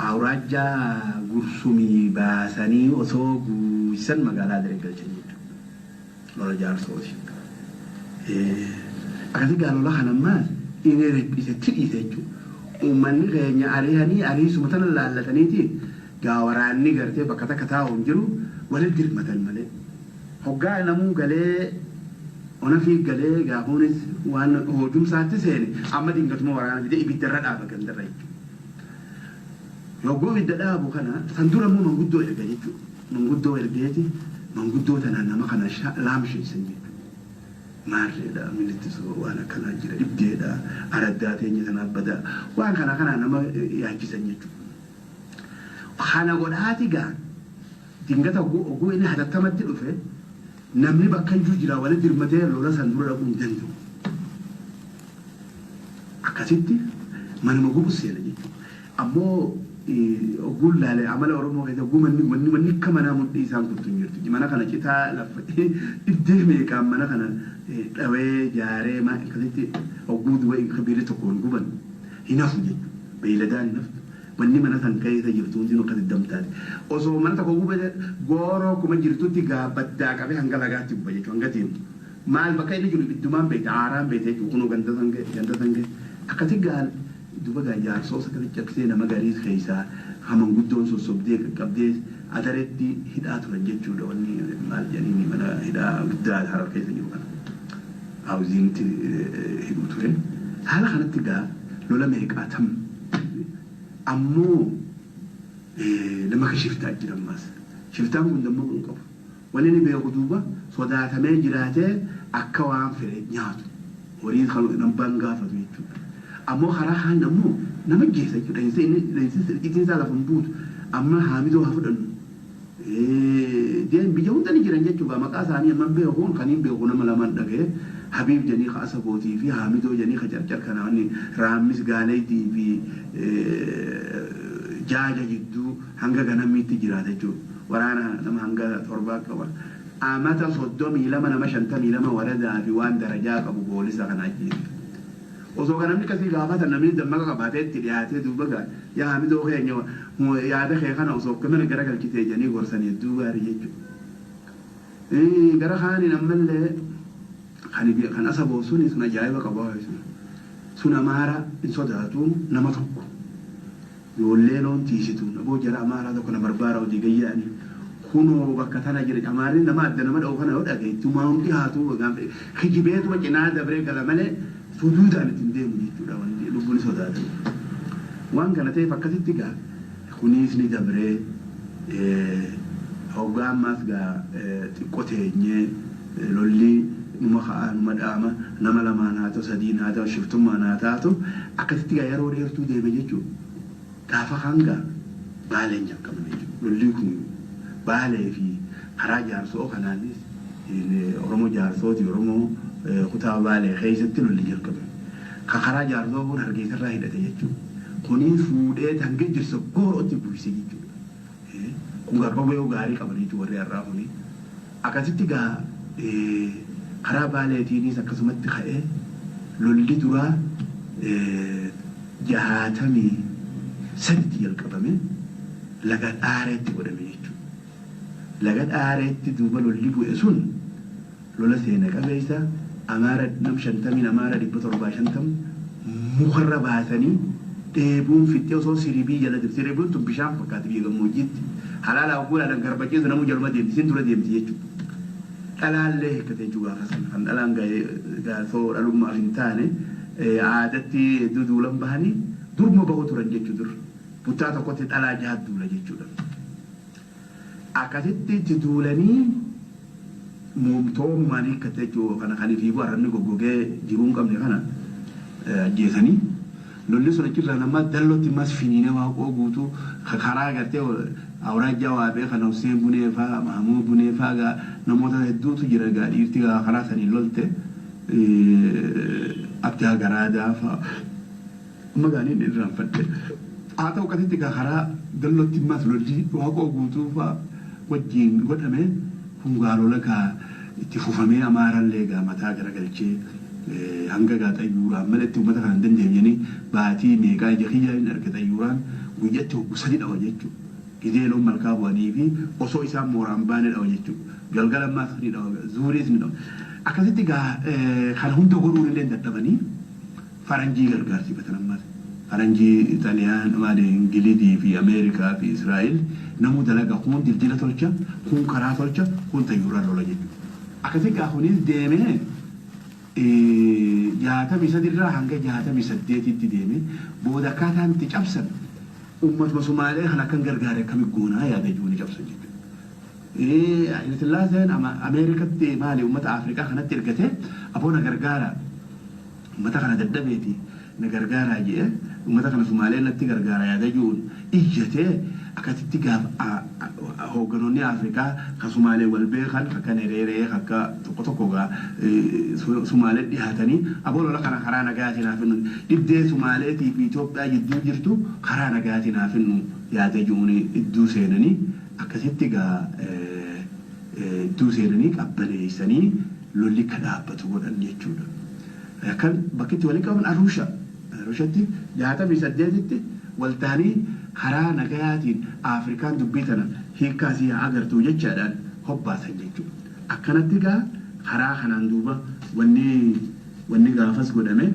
[SPEAKER 1] awraajjaa Gursumii baasanii osoo guuysan magaalaa Adaree galchan jechuudha. Lola Jaarsooti. Akkasii gaa lola kana ammaas inni riphise tidhiise jechuudha. Uummanni keenya ariihanii ariisuma tana laallataniiti gaa waraanni gartee bakka takka taa'u hin jiru walitti dirmatan malee. Hoggaa namuu galee ona fii galee gaafuunis waan hoojumsaatti seene amma dingatuma waraana fidee ibidda irra dhaaba gandarra jechuudha. Yogguu ibidda dhaabu kana san dura immoo manguddoo erga jechuudha. Manguddoo ergeeti manguddoo tanaan nama kana laamsheessan jechuudha. Maarreedha milittisoo waan akkanaa jira dhibdeedha araddaa teenya tanaaf badaa waan kana kanaan nama yaachisan jechuudha. Kana godhaati gaa Dingata ogguu inni hatattamatti dhufe namni bakkayyuu jiraa walitti dirmatee lola san dura dhaquu hin danda'u. Akkasitti manuma gubus seena jechuudha. Ammoo ogguun laale amala Oromoo keessa ogguu manni manni manni akka manaa mudhii isaan kuttu hin jirtu. Mana kana citaa lafa dhibdee meeqaan mana kana dhawee jaaree akkasitti ogguu duba biirri tokkoon guban hin hafu jechuudha. Beeyladaan hin haftu. Wanni mana san keessa jirtu hundinuu akkasitti damtaati. Osoo mana tokko gube gooroo kuma jirtutti gaa baddaa qabee hanga lagaatti guba jechuudha hanga deemu. Maal bakka inni jiru ibiddumaan beekta aaraan beekta jechuudha kunoo ganda san ga'e ganda san ga'e. Akkasi gaa duba gaa jaarsoos akkasitti cabsee nama gariis keessaa ka manguddoon sossobdee qaqqabdee Adaretti hidhaa turan jechuudha wanni maal jedhaniini mana hidhaa guddaa Harar keessa jiru kana. Haawuziinitti hidhuu ture. Haala kanatti gaa lola meeqaatam Ammoo nama akka shiftaa jira ammaas. Shiftaan kun dammaquu hin qabu. Wanni inni beeku duuba sodaatamee jiraatee akka waan fedhe nyaatu. Horii kan abbaan gaafatu jechuudha. Ammoo karaa kaan ammoo nama ajjeesa jechuudha. Leensi iccitiin isaa lafa hin buutu. Amma Haamidoo haa fudhannu. Deem biyya hunda ni jiran jechuudha. Maqaa isaanii amma hin beeku kan hin beeku nama lamaan dhagaye. Habiib janii ka Asabootii fi Haamidoo janii ka Carcar kana wanni Raammis Gaaleetii fi Jaaja jidduu hanga Ganammiitti jiraata jechuudha. Waraana nama hanga torbaa qaba. Amata 32 nama 52 waradaa fi waan darajaa qabu boolisa kana ajjeese. Osoo ka namni akkasii gaafatan namni dammaqa qabaatee itti dhiyaatee duuba gaa yaa Haamidoo keenya yaada kee kana osoo akkamina gara galchitee jedhanii gorsan hedduu gaarii jechuudha. Gara kaaniin ammallee kan Asaboo suni sun ajaa'iba qaba sun. Sun Amaara hin sodaatu nama tokko. Ijoollee loon tiisitu aboo jara Amaaraa tokko na barbaara odii gayya'anii Kunoo bakka tana jira amaarri nama adda nama dha'u kana yoo dhageettu maa hundi haatu kijibeetuma cinaa dabree gala malee suduudaan ittiin deemu jechuudha wanti lubbuun sodaatan. Waan kana ta'eef akkasitti gaa kunis ni dabree hoggaa ammaas gaa xiqqoo teenyee lolli numa ka'a numa dhaama nama lamaan haa ta'u sadiin haa ta'u shiftummaan haa taatu akkasitti gaa yeroo dheertuu deeme jechuudha. Gaafa kaan gaa Baaleen jalqabame jechuudha. Lolli kun Baalee fi karaa Jaarsoo kanaanis Oromoo Jaarsooti Oromoo kutaa Baalee keessatti lolli jalqabame. Ka karaa Jaarsoo kun Hargeessarraa hidhate jechuudha. Kunis fuudhee hanga jirsa goorootti buuse jechuudha. Kun gaa qawwee gaarii qaban jechuudha warri har'aa kuni. Akkasitti gaa karaa Baaleetiinis akkasumatti ka'ee lolli duraa 63tti jalqabame laga Dhaareetti godhame jechuudha. Laga Dhaareetti duuba lolli bu'e sun lola seena qabeessa Amaara nam 50n Amaara 750 mukarra baasanii dheebuun fixxee osoo siribii jala jirti. Siribiin tun bishaan fakkaatti biyya gammoojjiitti. Halaala ogguudhaan garbachiisu namuu jaluma deemti isin dura deemti jechuudha. Dhalaallee hiikkate jechuudha gaafa sana. Kan dhalaan gaafoo dhalummaaf hin taane aadatti hedduu duulan bahanii durma bahu turan jechuudha dur. Buttaa tokkotti dhalaa jaha duula jechuudha. Akkasitti itti duulanii muumtoomumaan hiikkate jechuudha. Kana kan ifiifuu arrabni goggogee jiruu hin qabne kana ajjeesanii. Lolli sun achirraa nama dallootti mas finiine Waaqoo Guutuu karaa gartee awraajjaa Waabee kana Hussein Bunee faa Mahamud Bunee faa gaa namoota hedduutu jira gaa dhiirti gaa karaa saniin lolte Abdaa Garaadaa faa amma gaaniin irraanfadhe. Haa ta'u akkasitti gaa karaa dallootti mas lolli Waaqoo Guutuu faa wajjiin godhame kun gaa lola gaa itti fufamee Amaarallee gaa mataa garagalchee hanga gaa xayyuuraan malatti uummata kana hin dandeenyanii baatii meeqaa ija kiyyaa hin arge xayyuuraan guyyatti hoggu sadi dhawa jechuudha. Gizee loon malkaa bu'anii fi osoo isaan mooraan baane dhawa jechuudha. Galgala ammaas ni dhawa, zuuriis ni dhawa. Akkasitti gaa kana hunda godhuun illee dadhabanii faranjii gargaarsifatan ammas. Faranjii Xaliyaan, maali Ingilizii fi Ameerikaa fi Israa'el namuu dalaga kun dildila tolcha, kun karaa tolcha, kun xayyuuraan lola jechuudha. Akkasitti gaa kunis deemee 63 irraa hanga 68tti deeme booda akkaataan itti cabsan uummatuma Sumaalee kan akkan gargaare akkami goonaa yaada jiru ni cabsan jechuudha. Haile Sillaaseen Ameerikatti maali uummata Afrikaa kanatti ergatee aboo na gargaara uummata kana dadhabeeti na gargaaraa jedhee uummata kana Sumaalee natti gargaara yaada jiruun iyyatee akkasitti gaafa hoogganoonni Afrikaa kan Sumaalee wal beekan akka Nereeree akka tokko tokko gaa Sumaalee dhiyaatanii aboo lola kana karaa nagaatiin haa finnu dhibdee Sumaaleetii fi Itoophiyaa jidduu jirtu karaa nagaatiin haa finnu yaada jiruun idduu seenanii akkasitti gaa idduu seenanii qabbaneessanii lolli akka dhaabbatu godhan jechuudha. Kan bakki itti waliin qabaman Arusha. Arushatti 68tti wal ta'anii karaa nagayaatiin Afrikaan dubbii tana hiikkaasii haa agartuu jechaadhaan hobbaasan jechuudha. Akkanatti gaa karaa kanaan duuba wanni gaafas godhame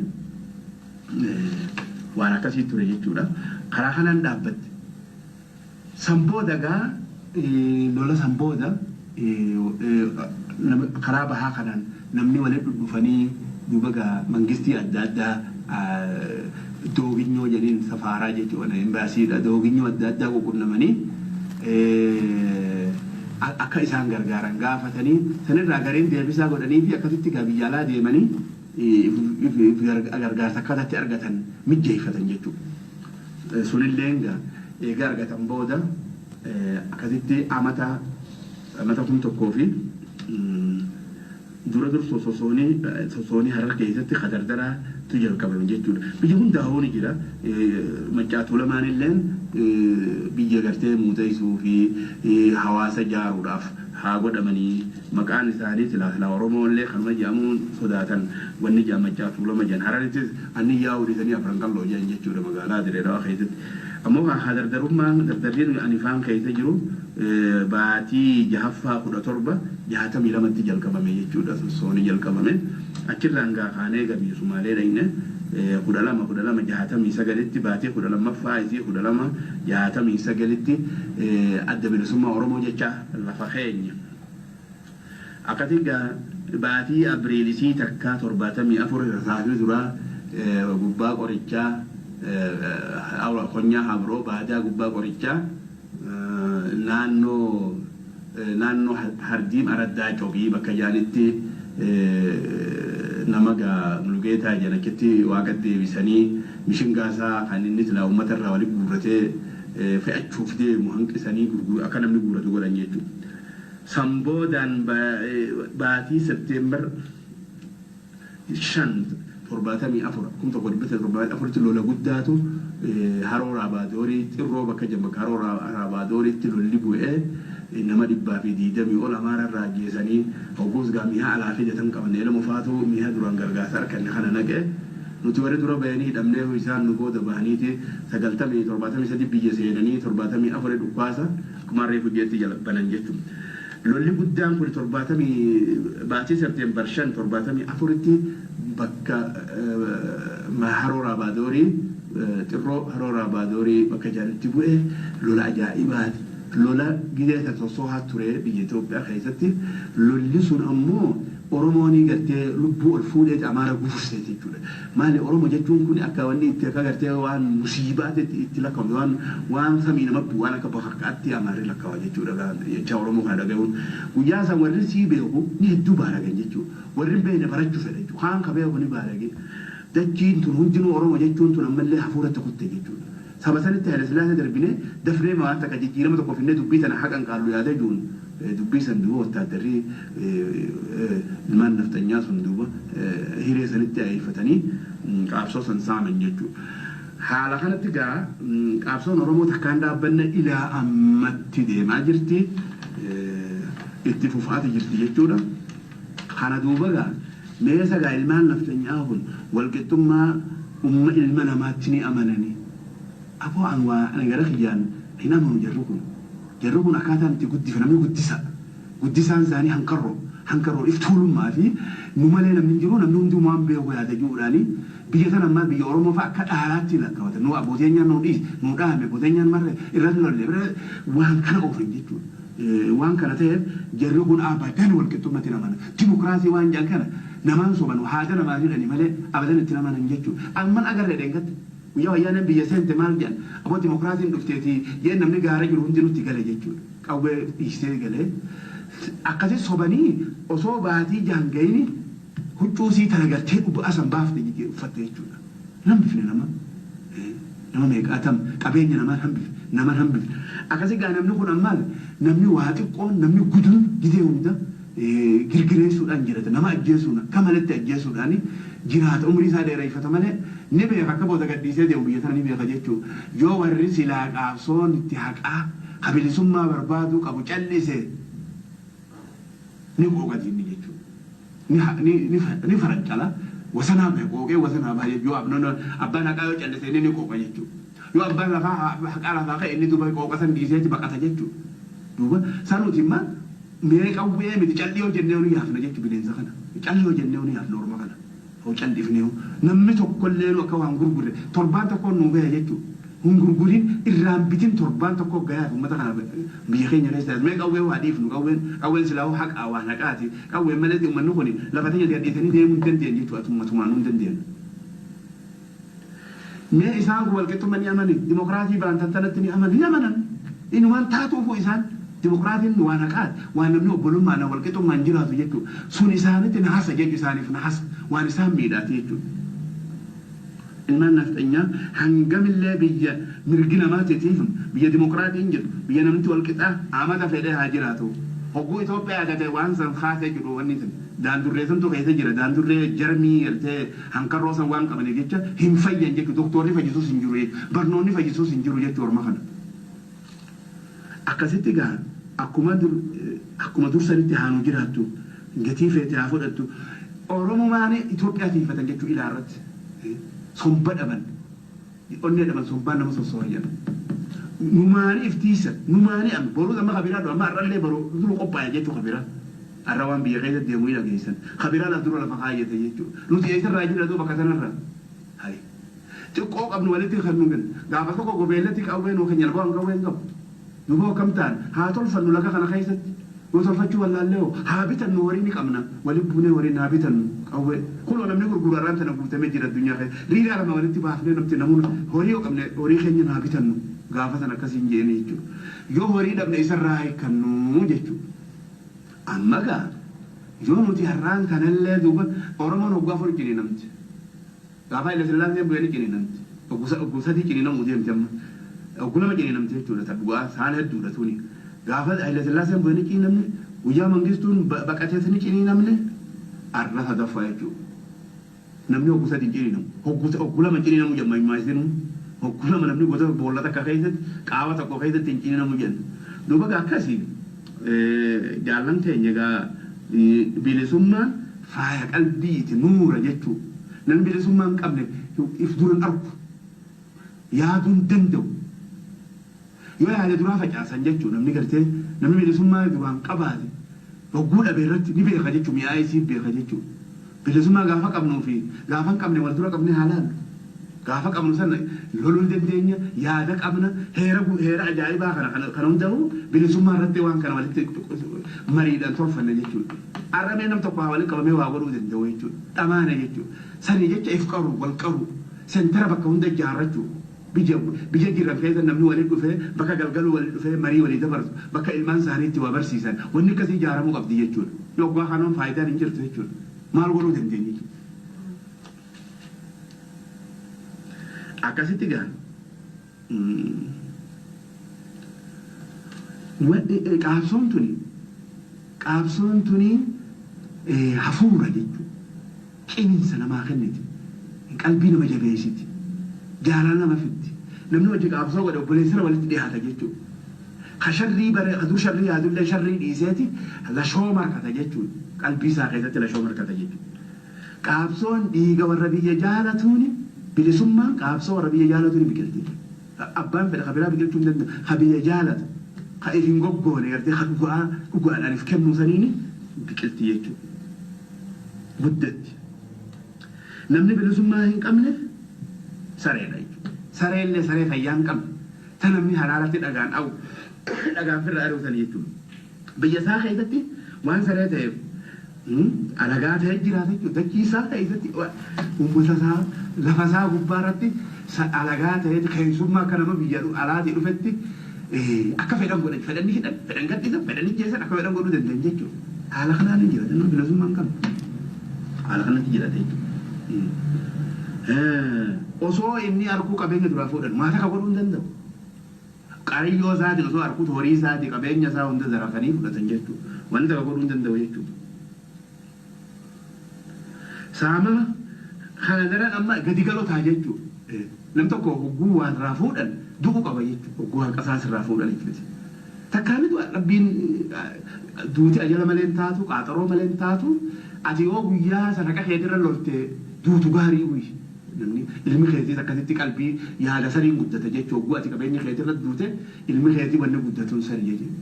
[SPEAKER 1] waan akkasii ture jechuudha. Karaa kanaan dhaabbatte. San booda gaa lola san booda karaa bahaa kanaan namni walitti dhufanii duuba gaa mangistii adda addaa dooginyoo jedhaniin safaaraa jechuudha embaasiidha dooginyoo adda addaa qunnamanii akka isaan gargaaran gaafatanii sanirraa gareen deebisaa godhanii fi akkasitti gaa biyya alaa deemanii gargaarsa akkatatti argatan mijjeeffatan jechuudha. Sunillee gaa eega argatan booda akkasitti amata 1000 fi dura dur sosoonii Harar keessatti kadardaraatu jalqabame jechuudha. Biyya hundaa'uu ni jira. Maccaatuu lamaan illeen biyya gartee muuxeessuu fi hawaasa ijaaruudhaaf haa godhamanii maqaan isaanii silaa silaa Oromoo illee kanuma jedhamuun sodaatan wanni jedhan Maccaatuu lama jedhan. Hararittis anni yaa'uu dhiisanii Afran Qalloo jedhan jechuudha magaalaa Dirree Dhawaa keessatti. Ammoo kan dardarummaan dardarriin ani faan keessa jiru baatii jahaffaa 17 62tti jalqabame jechuudha. Sosoonii jalqabame. Achirraan gaa kaanee gabii Sumaalee dhaqne. 12 12 69tti baatee 12ffaa isii 12 69tti Adda Bilisummaa Oromoo jecha lafa keenya. Akkasii baatii Abriilisii takka 74 rasaasni duraa gubbaa qorichaa konyaa Habroo baadaa gubbaa qorichaa naannoo Hardiim Araddaa Cobii bakka jaanitti nama gaa Mulugeetaa jedhan achitti waaqa deebisanii mishingaasaa kan inni silaa uummata irraa walitti guurratee fe'achuuf deemu hanqisanii akka namni guurratu godhan jechuudha. Sanboodaan baatii Septeembar 5 74 1974tti lola guddaatu Haroo Raabaadorii Xirroo bakka jedhamu bakka Haroo Raabadooriitti lolli bu'ee nama 120 ol Amaara irraa ajjeesanii hogguus gaa mi'a alaa fidatan qaban elma faatu mi'a duraan gargaarsa arganne kana naqe nuti warri dura bahanii hidhamnee isaan nu booda bahaniiti 90 73 biyya seenanii 74 dhukkaasa akkuma reefu jeetti jala banan jechuudha. Lolli guddaan kun 70 baatii Septeembar 5 74tti bakka Haroo Raabaadorii Xirroo Haroo Raabaadorii bakka jaanitti bu'ee lola ajaa'ibaati. Lola gidee sossoohaa ture biyya Itoophiyaa keessatti. Lolli sun ammoo Oromoon gartee lubbuu ol fuudhee Amaara gufursee jechuudha. Maali Oromoo jechuun kun akka wanni itti akka gartee waan musiibaatti itti lakkaa'amu waan samii nama bu'u waan akka bakakkaatti Amaarri lakkaa'a jechuudha. Jecha Oromoo kana dhaga'uun. Guyyaa san warri sii beeku ni hedduu baaragan jechuudha. Warri hin beekne barachuu fedha jechuudha. Kaan ka beeku ni baarage. Dachiin tun hundinuu Oromoo jechuun tun ammallee hafuuratti kutte jechuudha. Saba sanitti Haile Sillaasee darbinee dafnee waan takka jijjiirama tokko finnee dubbii tana haqan qaallu yaadee jiruun dubbii san duuba wattaaddarri ilmaan nafxanyaa sun duuba hiree sanitti ayeeffatanii qaabsoo san saaman jechuudha. Haala kanatti gaa qaabsoon Oromoo takkaan dhaabbanne ilaa ammatti deemaa jirti. Itti fufaati jirti jechuudha. Kana duuba gaa meesa gaa ilmaan nafxanyaa kun walqixxummaa umma ilma namaatti ni amananii. Aboo an waa ani gara kiyyaan hin amanu jarri kun. Jarri kun akkaataan itti guddifa namni guddisa. Guddisaan isaanii hankarroo. Hankarroo iftuulummaa fi nu malee namni hin jiru namni hunduu waan beeku yaada jiruudhaani biyya sana ammaa biyya Oromoo fa'a akka dhaalaatti lakkaawwatan. Nu abbooteen nu dhiis nu dhaame abbooteen marre irratti lolle waan kana oofan jechuudha. Waan kana ta'eef jarri kun abadan walqixxummaatti hin amanan. Dimokiraasii waan jedhan kana namaan soban haada namaa jedhani malee abadan itti amanan jechuudha. Amman agarree dheengatti. Guyyaa wayyaaneen biyya seente maal jedhan aboo dimokiraasiin dhufteeti jeen namni gaara jiru hundi nutti gale jechuudha. Qawwee dhiisee galee akkasi sobanii osoo baatii jaangayini huccuu sii tana gartee dhugaa san baafte uffatte jechuudha. Hambifne nama nama meeqaatam qabeenya namaan hambifne naman hambifne. Akkasi gaa namni kun ammaal namni waa xiqqoon namni guduun gidee hunda girgireessuudhaan jiraata nama ajjeesuun akka malatti ajjeesuudhaan jiraata umrii isaa dheereffata malee ni beeka akka booda gadhiisee deemu biyya sana ni beeka jechuudha. Yoo warri silaa qaabsoon itti haqaa kabilisummaa barbaaduu qabu callise ni qooqa diinni jechuudha. Ni farancala wasanaa bahe qooqee wasanaa bahe yoo abbaan haqaa yoo callise inni ni qooqa jechuudha. Yoo abbaan lafaa haqaa lafaa ka'e inni duuba qooqa san dhiiseeti baqata jechuudha. Duuba sanuuti immoo mee qawwee miti callii yoo jennee nu yaafna jechuudha bineensa kana. Callii yoo jennee nu yaafna orma kana. Hoo callifnee namni tokkollee nu akka waan gurgurre torbaan tokko nu gahe jechuudha. Hun gurgurin irraan bitin torbaan tokko gahaaf uummata kana biyya keenya keessa mee qawwee waa dhiifnu qawween silaa haqaa waan haqaati qawween malee uummanni kun lafa teenya gadhiisanii deemuu hin dandeenye jechuudha ummatumaan hin dandeenye. Mee isaan kun walqixxummaa ni amani dimokiraasii baantan sanatti ni amani ni amanan inumaan taatuufu isaan dimokiraasiin waan haqaati waan namni obbolummaan walqixxummaan jiraatu jechuudha sun isaanitti nahasa jechu isaaniif nahasa waan isaan miidhaati jechuudha. Ilmaan nafxanyaa hangamillee biyya mirgi namaatiif biyya dimokiraatiin jedhu biyya namni walqixaa amata fedhee haa jiraatu. Hogguu Itoophiyaa agatee waan san kaasee jiru wanni sun daandurree santu keessa jira daandurree jarmii gartee hankarroo san waan qabaniif jecha hin fayyan jechuudha doktorri fayyisuus hin jiru barnoonni fayyisuus hin jiru jechuudha orma kana. Akkasitti gaa akkuma dursanitti haanuu jiraattu gatii feete haa fudhattu Oromomaan Itoophiyaa tiifatan jechuudha ilaa irratti. Somba dhaban onnee dhaban sombaan nama sossoora jedha. Numaanii iftiisa numaanii amma boruu amma kabiraa dha amma har'allee boruu dura qophaa'e jechuu kabiraa. Har'a waan biyya keessa deemu hin dhageessan. Kabiraa laf dura lafa kaayyate jechuudha. Nuti eessarraa jirra duuba bakka sanarra. Hai. Xiqqoo qabnu walitti kan nu kennu. Gaafa tokko gobeellatti qawwee nuu keenya alboo qawwee hin qabu. Duuba akkam ta'an haa tolfannu laga kana keessatti. Yoo tolfachuu wallaallee hoo haa bitannu horii ni qabna. Walitti buunee horiin haa bitannu qawwee. Kunoo namni gurguru har'aan tana guutamee jira addunyaa keessa. Riiraa lama walitti baafnee namti namuun horii yoo qabne horii keenya haa bitannu. Gaafa sana akkasiin jeeni jechuudha. Yoo horii dhabne isarraa hiikkannu jechuudha. Amma gaa yoo nuti har'aan kanallee duuba Oromoon waggaa 4 ciniinamti. Gaafa Haile Sillaaseen bu'ee ni ciniinamti. Ogguu 3 ciniinamuu deemti amma. Ogguu 2 ciniinamti jechuudha ta dhugaa saan hedduudha tuni. Gaafa Haile Sillaaseen bu'ee ni ciniinamne guyyaa Mangistuun baqatees ni ciniinamne arra sadaffaa jechuudha. Namni ogguu 3 hin ciniinamu. Ogguu 2 ciniinamu jedhama himaa. Ogguu 2 namni gosa boolla takka keessatti qaawa tokko keessatti hin ciniinamu jenna. Duuba gaa akkasii jaallan keenya gaa bilisummaan faaya qalbiiti nuura jechuudha. Namni bilisummaa hin qabne if duran argu yaaduu hin danda'u. Yoo yaade duraa facaasan jechuudha namni gartee namni bilisummaa duraan qabaate hogguu dhabe irratti ni beeka jechuudha mi'aa isii beeka jechuudha. Bilisummaa gaafa qabnuu fi gaafa hin qabne wal dura qabnee haa laallu. Gaafa qabnu sana loluu ni dandeenya, yaada qabna, heera ajaa'ibaa kana hundaa'u bilisummaa irratti waan kana walitti mariidhaan tolfanne jechuudha. Har'a mee nam tokko haa walitti qabamee waa godhuu danda'u jechuudha. Dhamaana jechuudha. Sanii jecha if qaru, wal qaru, sentara bakka hunda ijaarrachuu. Biyya jiran keessa namni walitti dhufee bakka galgaluu walitti dhufee marii walii dabarsu bakka ilmaan isaanii itti waa barsiisan wanni akkasii ijaaramuu qabdi jechuudha. Yoggaa kanoon faayidaan hin jirtu jechuudha. Maal godhuu dandeenya jechuudha. Akkasitti gaa qaabsoon tuni hafuura jechuudha. Ciminsa namaa kenniti. Qalbii nama jabeessiti. Jaalala nama fiddi. Namni hojii qaabsoo godhe obboleessira walitti dhiyaata jechuudha. Ka sharrii bare ka dur sharrii yaadullee sharrii dhiiseeti lashoo markata jechuudha. Qalbii isaa keessatti lashoo markata jechuudha. Qaabsoon dhiiga warra biyya jaalatuuni bilisummaan qaabsoo warra biyya jaalatuuni biqilti. Abbaan fedha ka biraa biqilchuu hin danda'u. Ka biyya jaalatu ka if hin goggoone gartee ka dhugaa dhugaadhaan if kennuu saniini biqilti jechuudha. Guddatti. Namni bilisummaa hin qabne sareedha jechuudha. Sareellee saree fayyaa hin qabne. Ta namni halaalatti dhagaan dha'u dhagaan firra ari'u sani jechuudha. Biyya isaa keessatti waan saree ta'eef alagaa ta'ee jiraata jechuudha. Dachii isaa keessatti uummata isaa lafa isaa gubbaa irratti alagaa ta'ee keessummaa akka nama biyya alaatii dhufetti akka fedhan godhan fedhan ni hidhan fedhan gadhiisan fedhan ijjeessan akka fedhan godhuu danda'an jechuudha. Haala kanaan hin jiraatan namni bilisummaa hin qabne. Haala kanatti jiraata jechuudha. Osoo inni arguu qabeenya duraa fuudhan maata ka godhuu hin danda'u. Qariyyoo isaatiin osoo arguutu horii isaatii qabeenya isaa hunda zarafanii fudhatan jechuudha. Wanni takka godhuu hin danda'u jechuudha. Saamama kana daran amma gadi galotaa jechuudha. Nam tokko hogguu waan irraa fuudhan du'uu qaba jechuudha. Hogguu haqa isaas irraa fuudhan jechuudha. Takkaani du'a rabbiin duuti ajala malee hin taatu qaaxaroo malee hin taatu ati yoo guyyaa sana haqa keetirra lolte duutu gaarii uyi. Namni ilmi keetiis akkasitti qalbii yaada saniin guddata jechuudha. Hogguu ati qabeenya keetirra duute ilmi keetii wanni guddatuun sani jechuudha.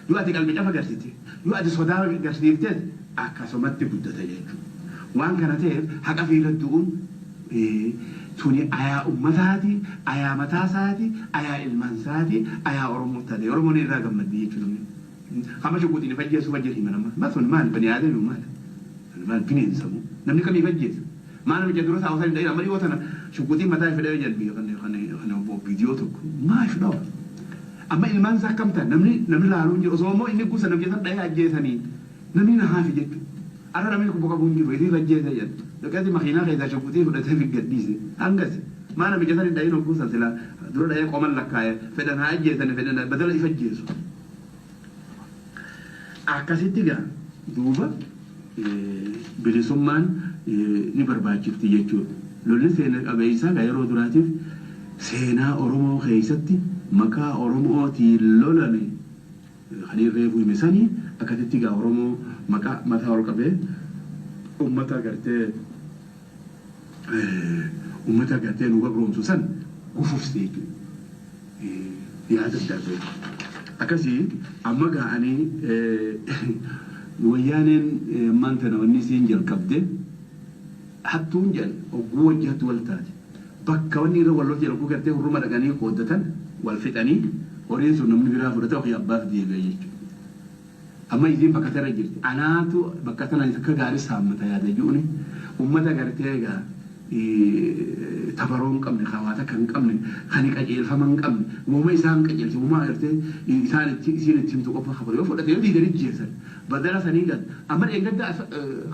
[SPEAKER 1] Yoo ati qalbii cafa garsite yoo ati sodaa garsiiftes akkasumatti guddata jechuudha. Waan kana ta'eef haqa fiirra du'uun tuni ayaa ummataati, ayaa mataa isaati, ayaa ilmaan isaati, ayaa Oromoo taate. Oromoon irraa gammaddi jechuudha namni. Kama shuguutiin fajjeessu fajjeessu himan amma. Maal maal bani aadami maal? Maal bineensa moo? Namni kamii fajjeessa? Maal namicha dura isaa osoo hin ta'in amma dhiyoo tana shuguutiin mataa fedhee jedhan biyya kana kana kana viidiyoo tokko. Maa fidhaa? Amma ilmaan isaa akkam ta'an namni laaluu hin jiru. Osoo immoo inni gusa namicha san dhahee ajjeesanii namni na haafi jechuudha. Arra namni kubba qabu hin jiru. Ifii fajjeessa jedhan. Dhaqeeti makiinaa keessaa shuguutii fudhatee fi gadhiise. Hangasi. Maa namicha san hin dhahin hogguu san silaa dura dhahee qoman lakkaa'e fedhan haa ajjeesani fedhan badala ifa ajjeesu. Akkasitti gaa duuba bilisummaan ni barbaachifti jechuudha. Lolli seena qabeessaa gaa yeroo duraatiif seenaa Oromoo keessatti maqaa Oromootiin lolame kan reefu hime sanii akkasitti gaa Oromoo maqaa mataa ol qabee ummata gartee nu gabroomsu san gufufse jechuudha. Yaada darbe. Akkasii amma ga'anii wayyaaneen ammaan tana wanni isiin jalqabde hattuun jedhan hogguu wajji hattu wal taate. Bakka wanni irra wal lolti jedhu gartee hurruma dhaqanii qooddatan wal fixanii horiin sun namni biraa fudhate ofii abbaaf deebi'a jechuudha. Amma isiin bakka tana jirti. Anaatu bakka tana akka gaarii saammata yaada ji'uuni uummata gartee egaa tabaroo hin qabne, hawaasa kan hin qabne, kan qajeelfama hin qabne, uumama isaan qajeelche, uumama gartee isaan itti isiin itti himtu qofa kafal yoo fudhate yoo diidanii jeessan badala sanii gad amma dheengadda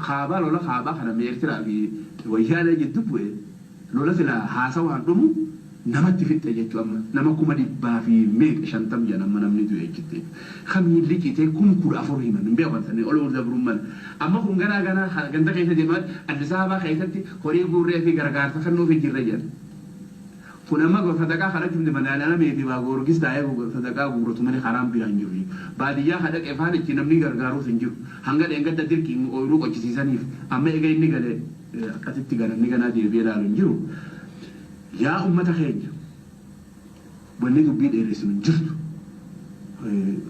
[SPEAKER 1] kaabaa lola kaabaa kana Eertiraa fi Wayyaanee jidduu bu'e lola sila haasawaan dhumu namatti fixxe jechuu amma nama 550,000 jedhan amma namni du'e jechuudha. Kan miilli citee 14,000 himan hin beekan sanii ol dabruun mala. Amma kun ganaa ganaa ganda keessa deemaa Addis Ababaa keessatti horii guurree fi gargaarsa kennuuf jirra jedhan. Kun amma sadaqaa kadhachuun madaalamee fi Goorgis taa'ee sadaqaa guurratu malee karaan biraan jiru. Baadiyyaa kadhaqee afaan itti namni gargaaruuf hin jiru. Hanga dheengadda dirqiin ooyiruu qochisiisaniif amma eega inni galee akkasitti ganamni ganaa deebi'ee ilaalu hin jiru. Yaa uummata keenya, wanni dubbii dheeressu hin jirtu.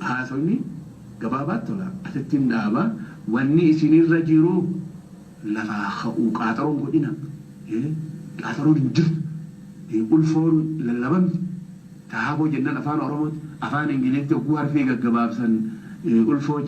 [SPEAKER 1] Haasofni gabaabaatti tola asitti hin dhaaba. Wanni isinirra jiru lafaa ka'uu qaaxaroon godhina. Qaaxaroon hin jirtu. Ulfoon lallabamti. Taaboo jennaan afaan Oromooti. Afaan Ingilizitti oguu harfii gaggabaabsan ulfoo.